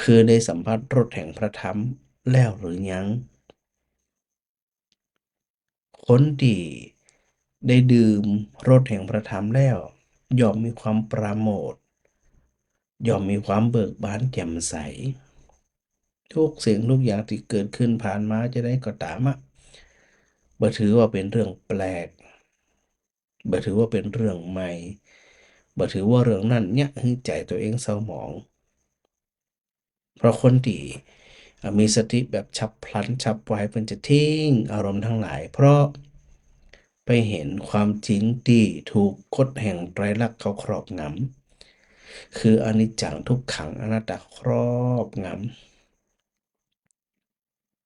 คือได้สัมผัสรสแห่งพระธรรมแล้วหรือยัง คนตี้ได้ดื่มรสแห่งพระธรรมแล้ว ย่อมมีความประโมทย์ ย่อมมีความเบิกบานแจ่มใส ทุกสิ่งทุกอย่างตี้เกิดขึ้นผ่านมาจะใดก็ต๋ามอะ บ่ถือว่าเป๋นเรื่องแปลก บ่ถือว่าเป๋นเรื่องใหม่ บ่ถือว่าเรื่องนั้นเยียะหื้อใจ๋ตั๋วเองเศร้าหมอง เพราะคนตี้ อ่า มีสติแบบฉับพลันฉับไว เปิ้นจะทิ้งอารมณ์ตังหลาย เพราะไปหันความจริงตี้ถูกกฎแห่งไตรลักษณ์เขาครอบงำ คืออนิจจังทุกขังอนัตตาครอบงำ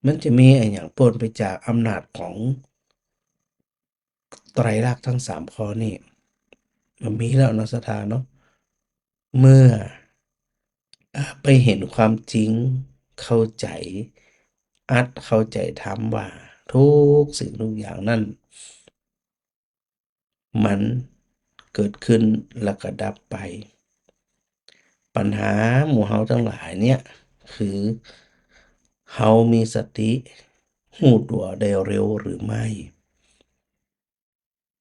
มันจะมีอะหยังป๊นไปจากอำนาจของไตรลักษณ์ตังสามข้อนี้ บ่มีแล้วเนาะศรัทธาเนาะ เมื่อ อ่า ไปหันความจริง เข้าใจ๋ อัดเข้าใจ๋ธรรมว่าทุกสิ่งทุกอย่างนั้น มันเกิดขึ้นแล้วก็ดับไป ปัญหาหมู่เฮาตังหลายเนี่ย คือเฮามีสติฮู้ตั๋วได้เร็วหรือไม่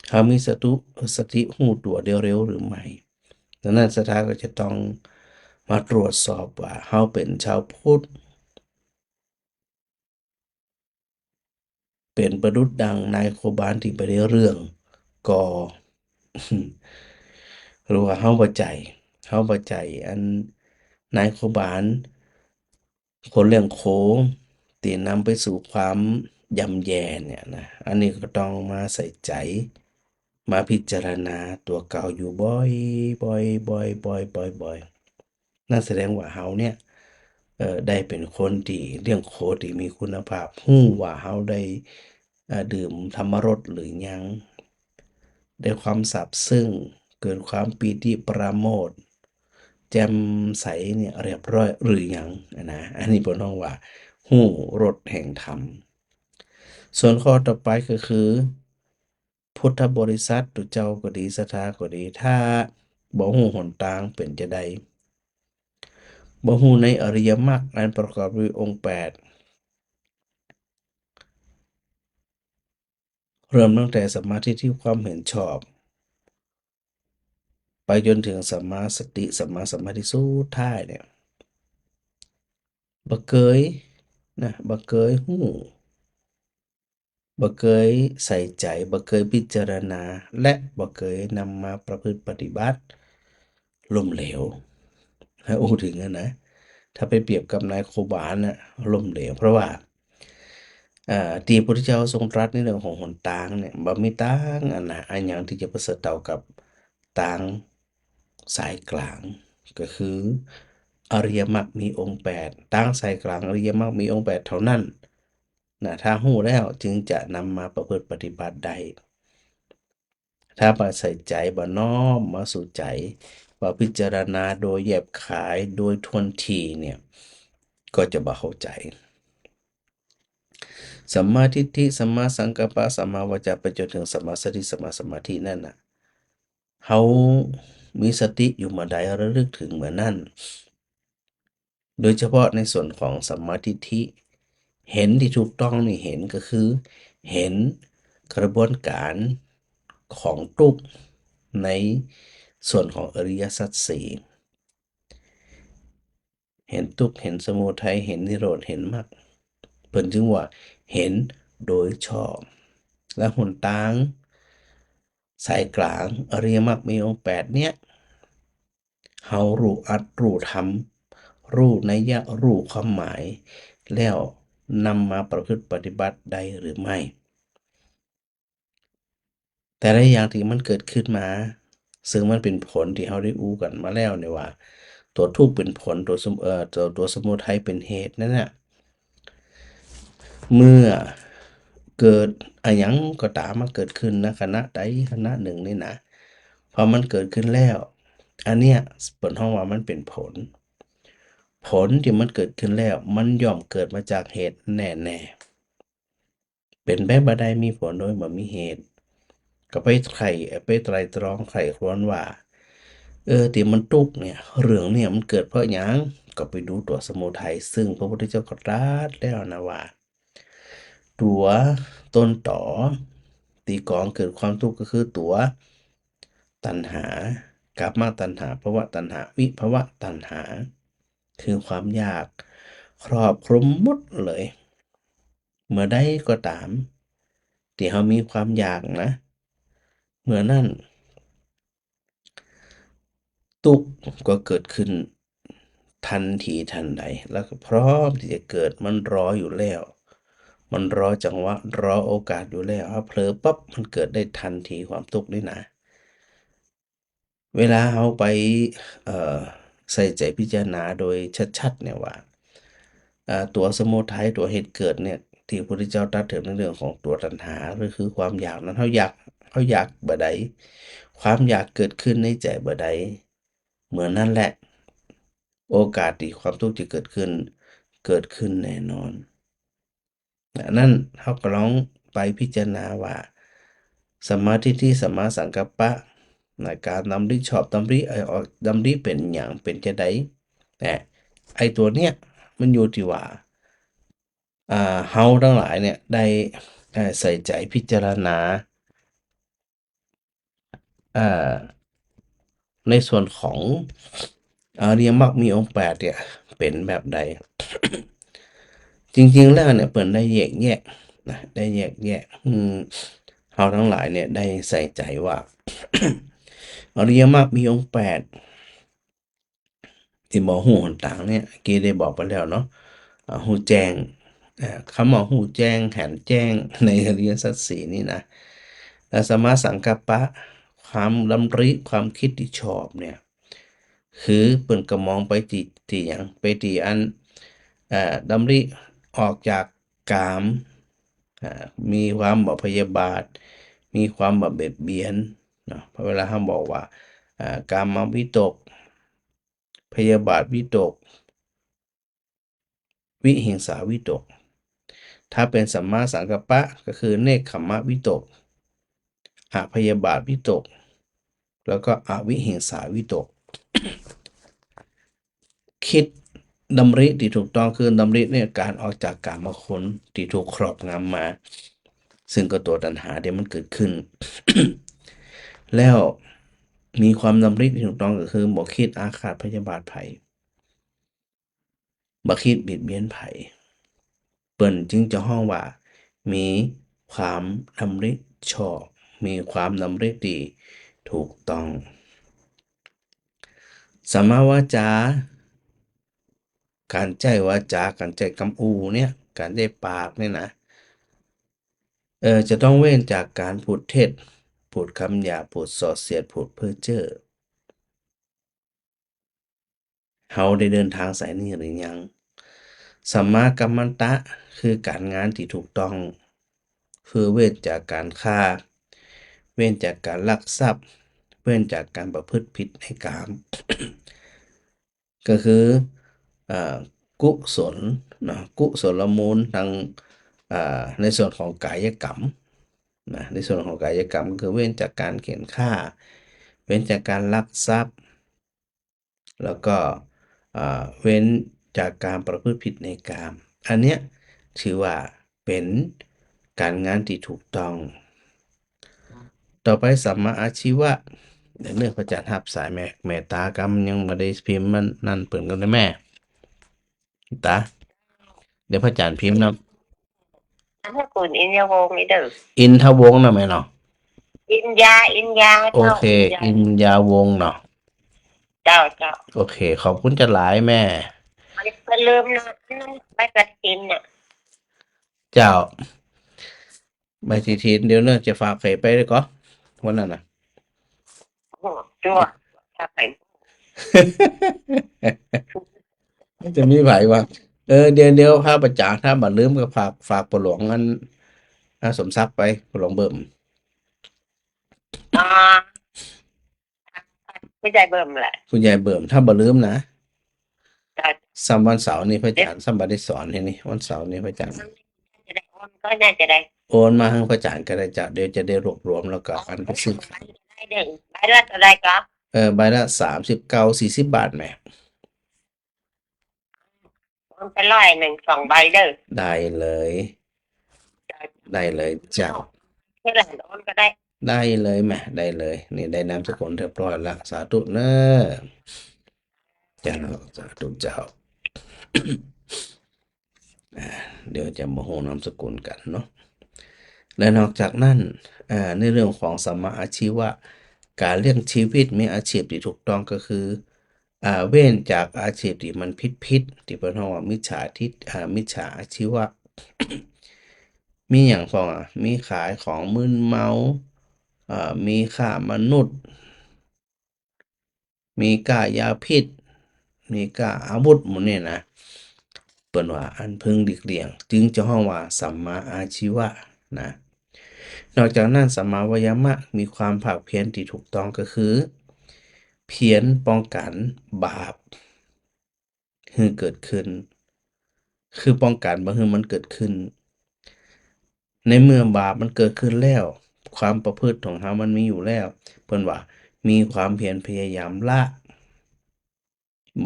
เฮามีสตุ สติฮู้ตั๋วได้เร็วหรือไม่ ดังนั้นศรัทธาก็จะต้องมาตรวจสอบว่าเฮาเป๋นชาวพุทธ เป๋นประดุจดังนายโคบาลตี้บ่ได้เรื่องก่อ หรือว่าเฮาบ่ใจ้ เฮาบ่ใจ้อันนายโคบาล คนเลี้ยงโค ตี้นำไปสู่ความย่ำแย่เนี่ยนะ อันนี้ก็ต้องมาใส่ใจ๋ มาพิจารณาตั๋วเก่าอยู่บ่อยๆ บ่อยๆ บ่อยๆ บ่อยๆ นั่นแสดงว่าเฮาเนี่ย อ่อ ได้เป๋นคนตี้เลี้ยงโคตี้มีคุณภาพ ฮู้ว่าเฮาได้ อ่อ ดื่มธรรมรสหรือยัง ได้ความซาบซึ้ง เกิดความปีติปราโมทย์ แจ่มใสเนี่ยเรียบร้อยหรือยังอะนะ อันนี้เปิ้นฮ้องว่าฮู้รสแห่งธรรม ส่วนข้อต่อไปก็คือ พุทธบริษัท ตุ๊เจ้าก็ดี ศรัทธาก็ดี ถ้าบ่ฮู้หนตางเป๋นจาใด บ่ฮู้ในอริยมรรคอันประกอบด้วยองค์แปด เริ่มตั้งแต่สัมมาทิฏฐิ ความเห็นชอบ ไปจ๋นเถิงสัมมาสติ สัมมาสมาธิสุดท้ายเนี่ย บ่เกยนะ บ่เกยฮู้ บ่เกยใส่ใจ๋ บ่เกยพิจารณา และบ่เกยนำมาประพฤติปฏิบัติ ล้มเหลว ถ้าอู้เถิงอะนะ ถ้าไปเปรียบกับนายโคบาลน่ะ ล้มเหลว เพราะว่า อ่า ตี้พระพุทธเจ้าทรงตรัสในเรื่องของหนตางเนี่ย บ่มีตางอะนะ อะหยังตี้จะประเสริฐเต้ากับตางสายกลาง ก็คืออริยมรรคมีองค์แปด ตางสายกลางอริยมรรคมีองค์แปดเท่านั้น นะ ถ้าฮู้แล้วจึงจะนำมาประพฤติปฏิบัติได้ ถ้าบ่ใส่ใจ๋ บ่น้อมมาสู่ใจ๋ บ่พิจารณาโดยแยบขาย โดยถ้วนถี่เนี่ย ก็จะบ่เข้าใจ๋ สัมมาทิฏฐิ สัมมาสังกัปปะ สัมมาวาจา ไปจ๋นเถิงสัมมาสติ สัมมาสมาธินั่นน่ะ เฮามีสติอยู่เมื่อใด ระลึกเถิงเมื่อนั้น โดยเฉพาะในส่วนของสัมมาทิฏฐิ เห็นตี้ถูกต้องนี่ เห็นก็คือเห็นกระบวนการของตุ๊กข์ในส่วนของอริยสัจสี่ เห็นตุ๊กข์ เห็นสมุทัย เห็นนิโรธ เห็นมรรค เปิ้นจึงว่าเห็นโดยชอบ และหนตางสายกลางอริยมรรคมีองค์แปดเนี่ย เฮาฮู้อัตถ์ ฮู้ธรรม ฮู้นัยยะ ฮู้ความหมาย แล้วนำมาประพฤติปฏิบัติได้หรือไม่ แต่ละอย่างตี้มันเกิดขึ้นมา ซึ่งมันเป๋นผลตี้เฮาได้อู้กั๋นมาแล้วเนี่ยว่า ตั๋วตุ๊กข์เป๋นผล ตั๋วสม- เอ่อ ตั๋ว- ตั๋วสมุทัยเป๋นเหตุนั่นน่ะ เมื่อเกิดอะหยังก็ต๋ามมาเกิดขึ้น ณ ขณะใดขณะนึ่งนี่นะ พอมันเกิดขึ้นแล้ว อันเนี้ยเปิ้นฮ้องว่ามันเป๋นผล ผลตี้มันเกิดขึ้นแล้ว มันย่อมเกิดมาจากเหตุแน่ๆ เป๋นไปบ่ได้มีผลโดยบ่มีเหตุ ก็ไปใคร่ ไปไตร่ตรองใคร่ครวญว่า เออ ตี้มันตุ๊กข์เนี่ย เรื่องเนี่ยมันเกิดเพราะหยัง ก็ไปดูตั๋วสมุทัย ซึ่งพระพุทธเจ้าก็ตรัสแล้วนะว่า ตั๋วต้นตอตี้ก่อเกิดความตุ๊กข์ก็คือตั๋วตัณหา กามตัณหา ภวตัณหา วิภวตัณหา คือความอยาก ครอบคลุมหมดเลย เมื่อใดก็ต๋ามตี้เฮามีความอยากนะ เมื่อนั้นตุ๊กข์ก็เกิดขึ้นทันทีทันใด แล้วก็พร้อมตี้จะเกิด มันรออยู่แล้ว มันรอจังหวะ รอโอกาสอยู่แล้ว ถ้าเผลอปั๊บ มันเกิดได้ทันที ความตุ๊กข์นี่นะ เวลาเฮาไป เอ่อ ใส่ใจ๋พิจารณาโดยชัดๆ เนี่ยว่า เอ่อ ตั๋วสมุทัย ตั๋วเหตุเกิดเนี่ย ตี้พระพุทธเจ้าตรัสเถิงในเรื่องของตั๋วตัณหา หรือคือความอยากนั้น เฮาอยาก เฮาอยากบ่ใด ความอยากเกิดขึ้นในใจ๋บ่ใด เมื่อนั้นแหละ โอกาสตี้ความตุ๊กข์จะเกิดขึ้น เกิดขึ้นแน่นอน อันนั้นเฮาก็ลองไปพิจารณาว่า สัมมาทิฏฐิ สัมมาสังกัปปะ นะ ก๋านดำริชอบ ดำริ เอ่อ ดำริเป๋นหยัง เป๋นจาใด นะ ไอ้ตั๋วเนี้ยมันอยู่ตี้ว่า อ่า เฮาตังหลายเนี่ยได้ เอ่อ ใส่ใจ๋พิจารณา อ่า ในส่วนของอริยมรรคมีองค์แปดเนี่ย เป๋นแบบใด จริงๆ แล้วเนี่ย เปิ้นได้แยกแยะนะ ได้แยกแยะ อืม เฮาตังหลายเนี่ยได้ใส่ใจ๋ว่า อริยมรรคมีองค์แปด ตี้บ่ฮู้หนตางเนี่ย เมื่อกี้ได้บอกไปแล้วเนาะ อ่า ฮู้แจ้ง อ่า กำว่าฮู้แจ้ง หันแจ้งในอริยสัจสี่นี่นะ แล้วสัมมาสังกัปปะ ความดำริ ความกึ๊ดตี้ชอบเนี่ย คือเปิ้นก็มองไปตี้ ตี้หยัง ไปตี้อัน เอ่อ ดำริออกจากกาม อ่า มีความบ่พยาบาท มีความบ่เบียดเบียน เนาะ เพราะเวลาเฮาบอกว่า อ่า กามวิตก พยาบาทวิตก วิหิงสาวิตก ถ้าเป๋นสัมมาสังกัปปะก็คือเนกขัมมวิตก อพยาบาทวิตก แล้วก็อวิหิงสาวิตก คิดดำริตี้ถูกต้องคือดำริในก๋านออกจากกามคุณตี้ถูกครอบงำมา ซึ่งก็ตั๋วตัณหาตี้มันเกิดขึ้น แล้วมีความดำริตี้ถูกต้องก็คือบ่คิดอาฆาตพยาบาทใผ บ่คิดเบียดเบียนใผ เปิ้นจึงจะฮ้องว่ามีความดำริชอบ มีความดำริตี้ถูกต้อง สัมมาวาจา ก๋านใจ๊วาจา ก๋านใจ๊กำอู้เนี่ย ก๋านใจ๊ปากเนี่ยนะ เอ่อ จะต้องเว้นจากก๋านพูดเท็จ พูดกำหยาบ พูดส่อเสียด พูดเพ้อเจ้อ เฮาได้เดินตางสายนี้หรือยัง สัมมากัมมันตะ คือก๋านงานตี้ถูกต้อง คือเว้นจากก๋านฆ่า เว้นจากก๋านลักทรัพย์ เว้นจากก๋านประพฤติผิดในกาม ก็คือ เอ่อ กุศลเนาะ กุศลมูลตาง เอ่อ ในส่วนของกายกรรมนะ ในส่วนของกายกรรมก็คือเว้นจากก๋านเฆียดฆ่า เว้นจากก๋านลักทรัพย์ แล้วก็ เอ่อ เว้นจากก๋านประพฤติผิดในกาม อันเนี้ยถือว่าเป๋นก๋านงานตี้ถูกต้อง ต่อไปสัมมาอาชีวะ เดี๋ยวเนอะ พระอาจ๋ารย์ฮับสายแม่ แม่ต๋าก่ำ ยังบ่ได้พิมพ์มันนั่นเปิ้นก่อนเนอะแม่ ต๋า เดี๋ยวพระอาจ๋ารย์พิมพ์นะ นามสกุลอินยาวงศ์นี่เด้อ อินทวงศ์นะแม่เนาะ อินยา อินยา โอเค เจ้า อินยา อินยาวงศ์เนาะ เจ้า เจ้า โอเค ขอบคุณจะหลายแม่ บ่ลืมนะ ใบกฐินน่ะ เจ้า ใบกฐิน เดี๋ยวเนอะ จะฝากใผไปด้วยก่อ วันนั้นน่ะ โอ้ จ้ว ถ้าไป จะมีใผวะ เออ เดี๋ยว เดี๋ยว พระอาจ๋ารย์ ถ้าบ่ลืมก็ฝาก ฝากป้อหลวงอัน อ่า สมศักดิ์ไป ป้อหลวงเบิ่ม อ่า ผู้ใหญ่เบิ่มแหละ ผู้ใหญ่เบิ่ม ถ้าบ่ลืมนะ จ้ะ ซ้ำวันเสาร์นี่พระอาจ๋ารย์ ซ้ำบ่ได้สอนทีนี้ วันเสาร์นี่พระอาจ๋ารย์ จะได้โอนก็น่าจะได้ โอนมาหื้อพระอาจ๋ารย์ก็ได้จ้ะ เดี๋ยวจะได้รวบรวมแล้วก็อันไปซื้อขาย ได้เด้อ ใบละเท่าไหร่ก็ เออ ใบละสามสิบเก้า สี่สิบบาทแม่ โอนไปร้อยหนึ่ง สองใบเด้อ ได้เลย ได้เลยเจ้า ที่หลังโอนก็ได้ ได้เลยแม่ ได้เลย นี่ได้นามสกุลเรียบร้อยละ สาธุเนอะ เจ้า สาธุเจ้า อ่า เดี๋ยวจะมาฮู้นามสกุลกั๋นเนาะ และนอกจากนั้น อ่า ในเรื่องของสัมมาอาชีวะ ก๋านเลี้ยงชีวิต มีอาชีพตี้ถูกต้องก็คือ อ่า เว้นจากอาชีพตี้มันผิดๆ ตี้เปิ้นฮ้องว่ามิจฉาทิฏ อ่า มิจฉาอาชีวะ มีหยังพ่องอะ มีขายของมึนเมา อ่า มีค้ามนุษย์ มีก้ายาพิษ มีก้าอาวุธหมู่นี้นะ เปิ้นว่าอันพึงหลีกเลี่ยง จึงจะฮ้องว่าสัมมาอาชีวะนะ นอกจากนั้นสัมมาวายามะ มีความภาคเพียรตี้ถูกต้องก็คือ เพียรป้องกันบาป หื้อเกิดขึ้น คือป้องกันบ่หื้อมันเกิดขึ้น ในเมื่อบาปมันเกิดขึ้นแล้ว ความประพฤติของเฮามันมีอยู่แล้ว เปิ้นว่ามีความเพียรพยายามละ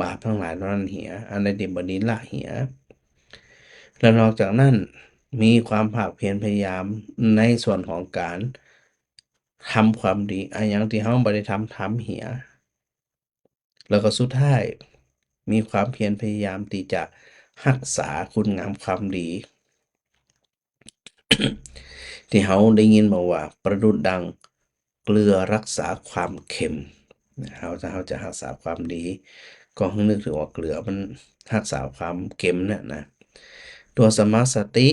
บาปตังหลายเหล่านั้นเหีย อันใดตี้บ่ดีละเหีย และนอกจากนั้นมีความภาคเพียรพยายามในส่วนของก๋านทำความดี อะหยังตี้เฮาบ่ได้ทำ ทำเหีย แล้วก็สุดท้าย มีความเพียรพยายามตี้จะฮักษาคุณงามความดี ตี้เฮาได้ยินมาว่าประดุจดังเกลือรักษาความเค็มนะ เฮาจะ เฮาจะฮักษาความดี ก็หื้อนึกเถิงว่าเกลือมันฮักษาความเค็มเนี่ยนะ ตั๋วสัมมาสติ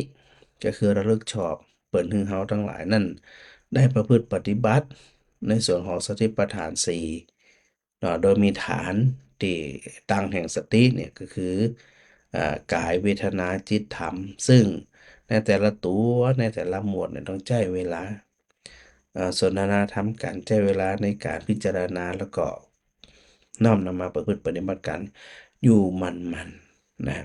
ก็คือระลึกชอบ เปิ้นหื้อเฮาตังหลายนั้นได้ประพฤติปฏิบัติในส่วนของสติปัฏฐานสี่ เนาะ โดยมีฐานตี้ตั้งแห่งสติเนี่ยก็คือ อ่า ก๋าย เวทนา จิต ธรรม ซึ่งในแต่ละตั๋ว ในแต่ละหมวดเนี่ยต้องใจ๊เวลา อ่า สนทนาธรรมกั๋น ใจ๊เวลาในก๋านพิจารณา แล้วก็น้อมนำมาประพฤติปฏิบัติกั๋นอยู่หมั่นๆ นะ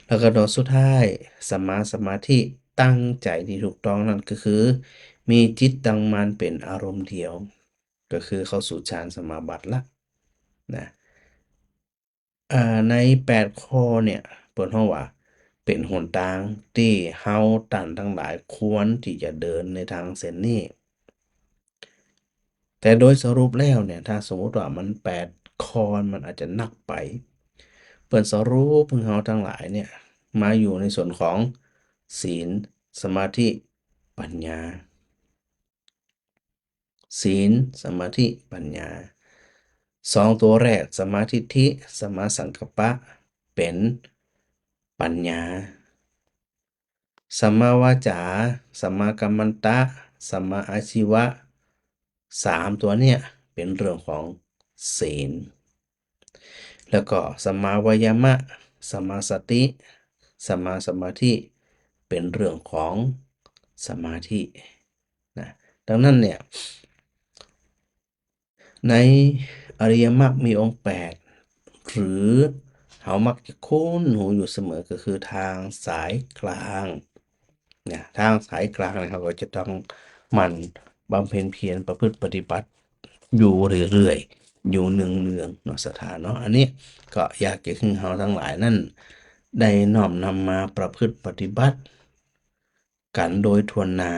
แล้วก็ตั๋วสุดท้าย สัมมาสมาธิ ตั้งใจ๋ตี้ถูกต้องนั่นก็คือ มีจิตตั้งมั่นเป๋นอารมณ์เดียว ก็คือเข้าสู่ฌานสมาบัติละ นะ อ่า ในแปดข้อเนี่ย เปิ้นฮ้องว่าเป๋นหนตางตี้เฮาต้านตังหลายควรตี้จะเดินในตางเส้นนี้ แต่โดยสรุปแล้วเนี่ย ถ้าสมมุติว่ามันแปดข้อ มันอาจจะนักไป เปิ้นสรุปหื้อเฮาตังหลายเนี่ย มาอยู่ในส่วนของศีล สมาธิ ปัญญา ศีล สมาธิ ปัญญา สองตั๋วแรก สัมมาทิฏฐิ สัมมาสังกัปปะ เป๋นปัญญา สัมมาวาจา สัมมากัมมันตะ สัมมาอาชีวะ สามตั๋วเนี่ยเป๋นเรื่องของศีล แล้วก็สัมมาวายามะ สัมมาสติ สัมมาสมาธิ เป๋นเรื่องของสมาธิ นะ ดังนั้นเนี่ย ในอริยมรรคมีองค์แปด หรือเฮามักจะคุ้นหูอยู่เสมอ ก็คือตางสายกลาง นะ ตางสายกลางเนี่ย เฮาก็จะต้องหมั่นบำเพ็ญเพียรประพฤติปฏิบัติอยู่เรื่อยๆ อยู่เนืองๆ เนาะ ศรัทธาเนาะ อันนี้ก็อยากจะหื้อเฮาตังหลายนั้นได้น้อมนำมาประพฤติปฏิบัติ กั๋นโดยถ้วนหน้า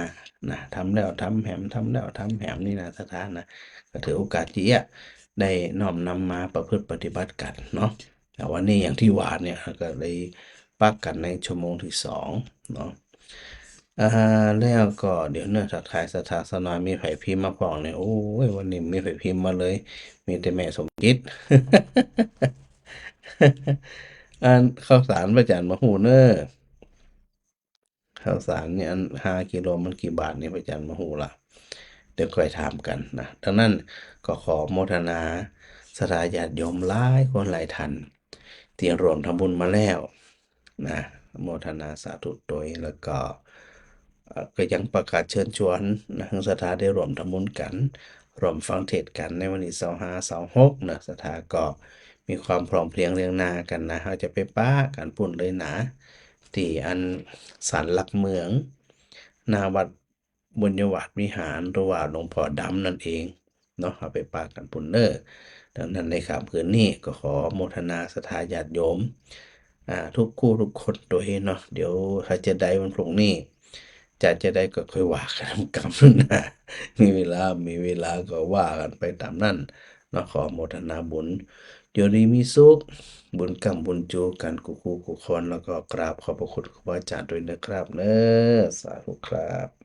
นะ ทำแล้วทำแหม ทำแล้วทำแหมนี่นะ ศรัทธานะ ก็ถือโอกาสเยียะได้น้อมนำมาประพฤติปฏิบัติกั๋นเนาะ แต่วันนี้อย่างตี้ว่าเนี่ย ก็เลยปะกั๋นในชั่วโมงตี้สองเนาะ อ่า แล้วก็เดี๋ยวเนอะ ทักทายศรัทธาสักหน่อย มีใผพิมพ์มาพ่องเนี่ย โอ้ย วันนี้มีใผพิมพ์มาเลย มีแต่แม่สมจิต อันข้าวสารพระอาจารย์บ่ฮู้เนอะ ข้าวสารเนี่ยอันห้ากิโลมันกี่บาทเนี่ย พระอาจารย์บ่ฮู้ละ เดี๋ยวค่อยถามกั๋นนะ ดังนั้นก็ขอโมทนาศรัทธาญาติโยมหลายคนหลายท่าน ตี้ร่วมทำบุญมาแล้วนะ โมทนาสาธุตวย แล้วก็ เอ่อ ก็ยังประกาศเชิญชวนนะ หื้อศรัทธาได้ร่วมทำบุญกั๋น ร่วมฟังเทศน์กั๋นในวันตี้ซาวห้า ซาวหกนะ ศรัทธาก็มีความพร้อมเพรียงเรียงหน้ากั๋นนะ เฮาจะไปปะกั๋นปุ้นเลยนะ ตี้อันศาลหลักเมือง หน้าวัดบุญญวาสวิหาร หรือว่าหลวงพ่อดำนั่นเองเนาะ เฮาไปปะกั๋นปุ้นเน้อ ดังนั้นในค่ำคืนนี้ก็ขอโมทนาศรัทธาญาติโยม อ่า ทุกคู่ทุกคนตวยเนาะ เดี๋ยวถ้าจะได้วันพรุ่งนี้ จะ จะได้ก็ค่อยว่ากั๋นกำหน้า มีเวลา มีเวลาก็ว่ากั๋นไปต๋ามนั้นเนาะ ขอโมทนาบุญ อยู่ดีมีสุข บุญกำบุญจู๋กั๋นกู้คู่กู้คน แล้วก็กราบขอบพระคุณครูบาอาจารย์ตวยนะครับเน้อ สาธุครับ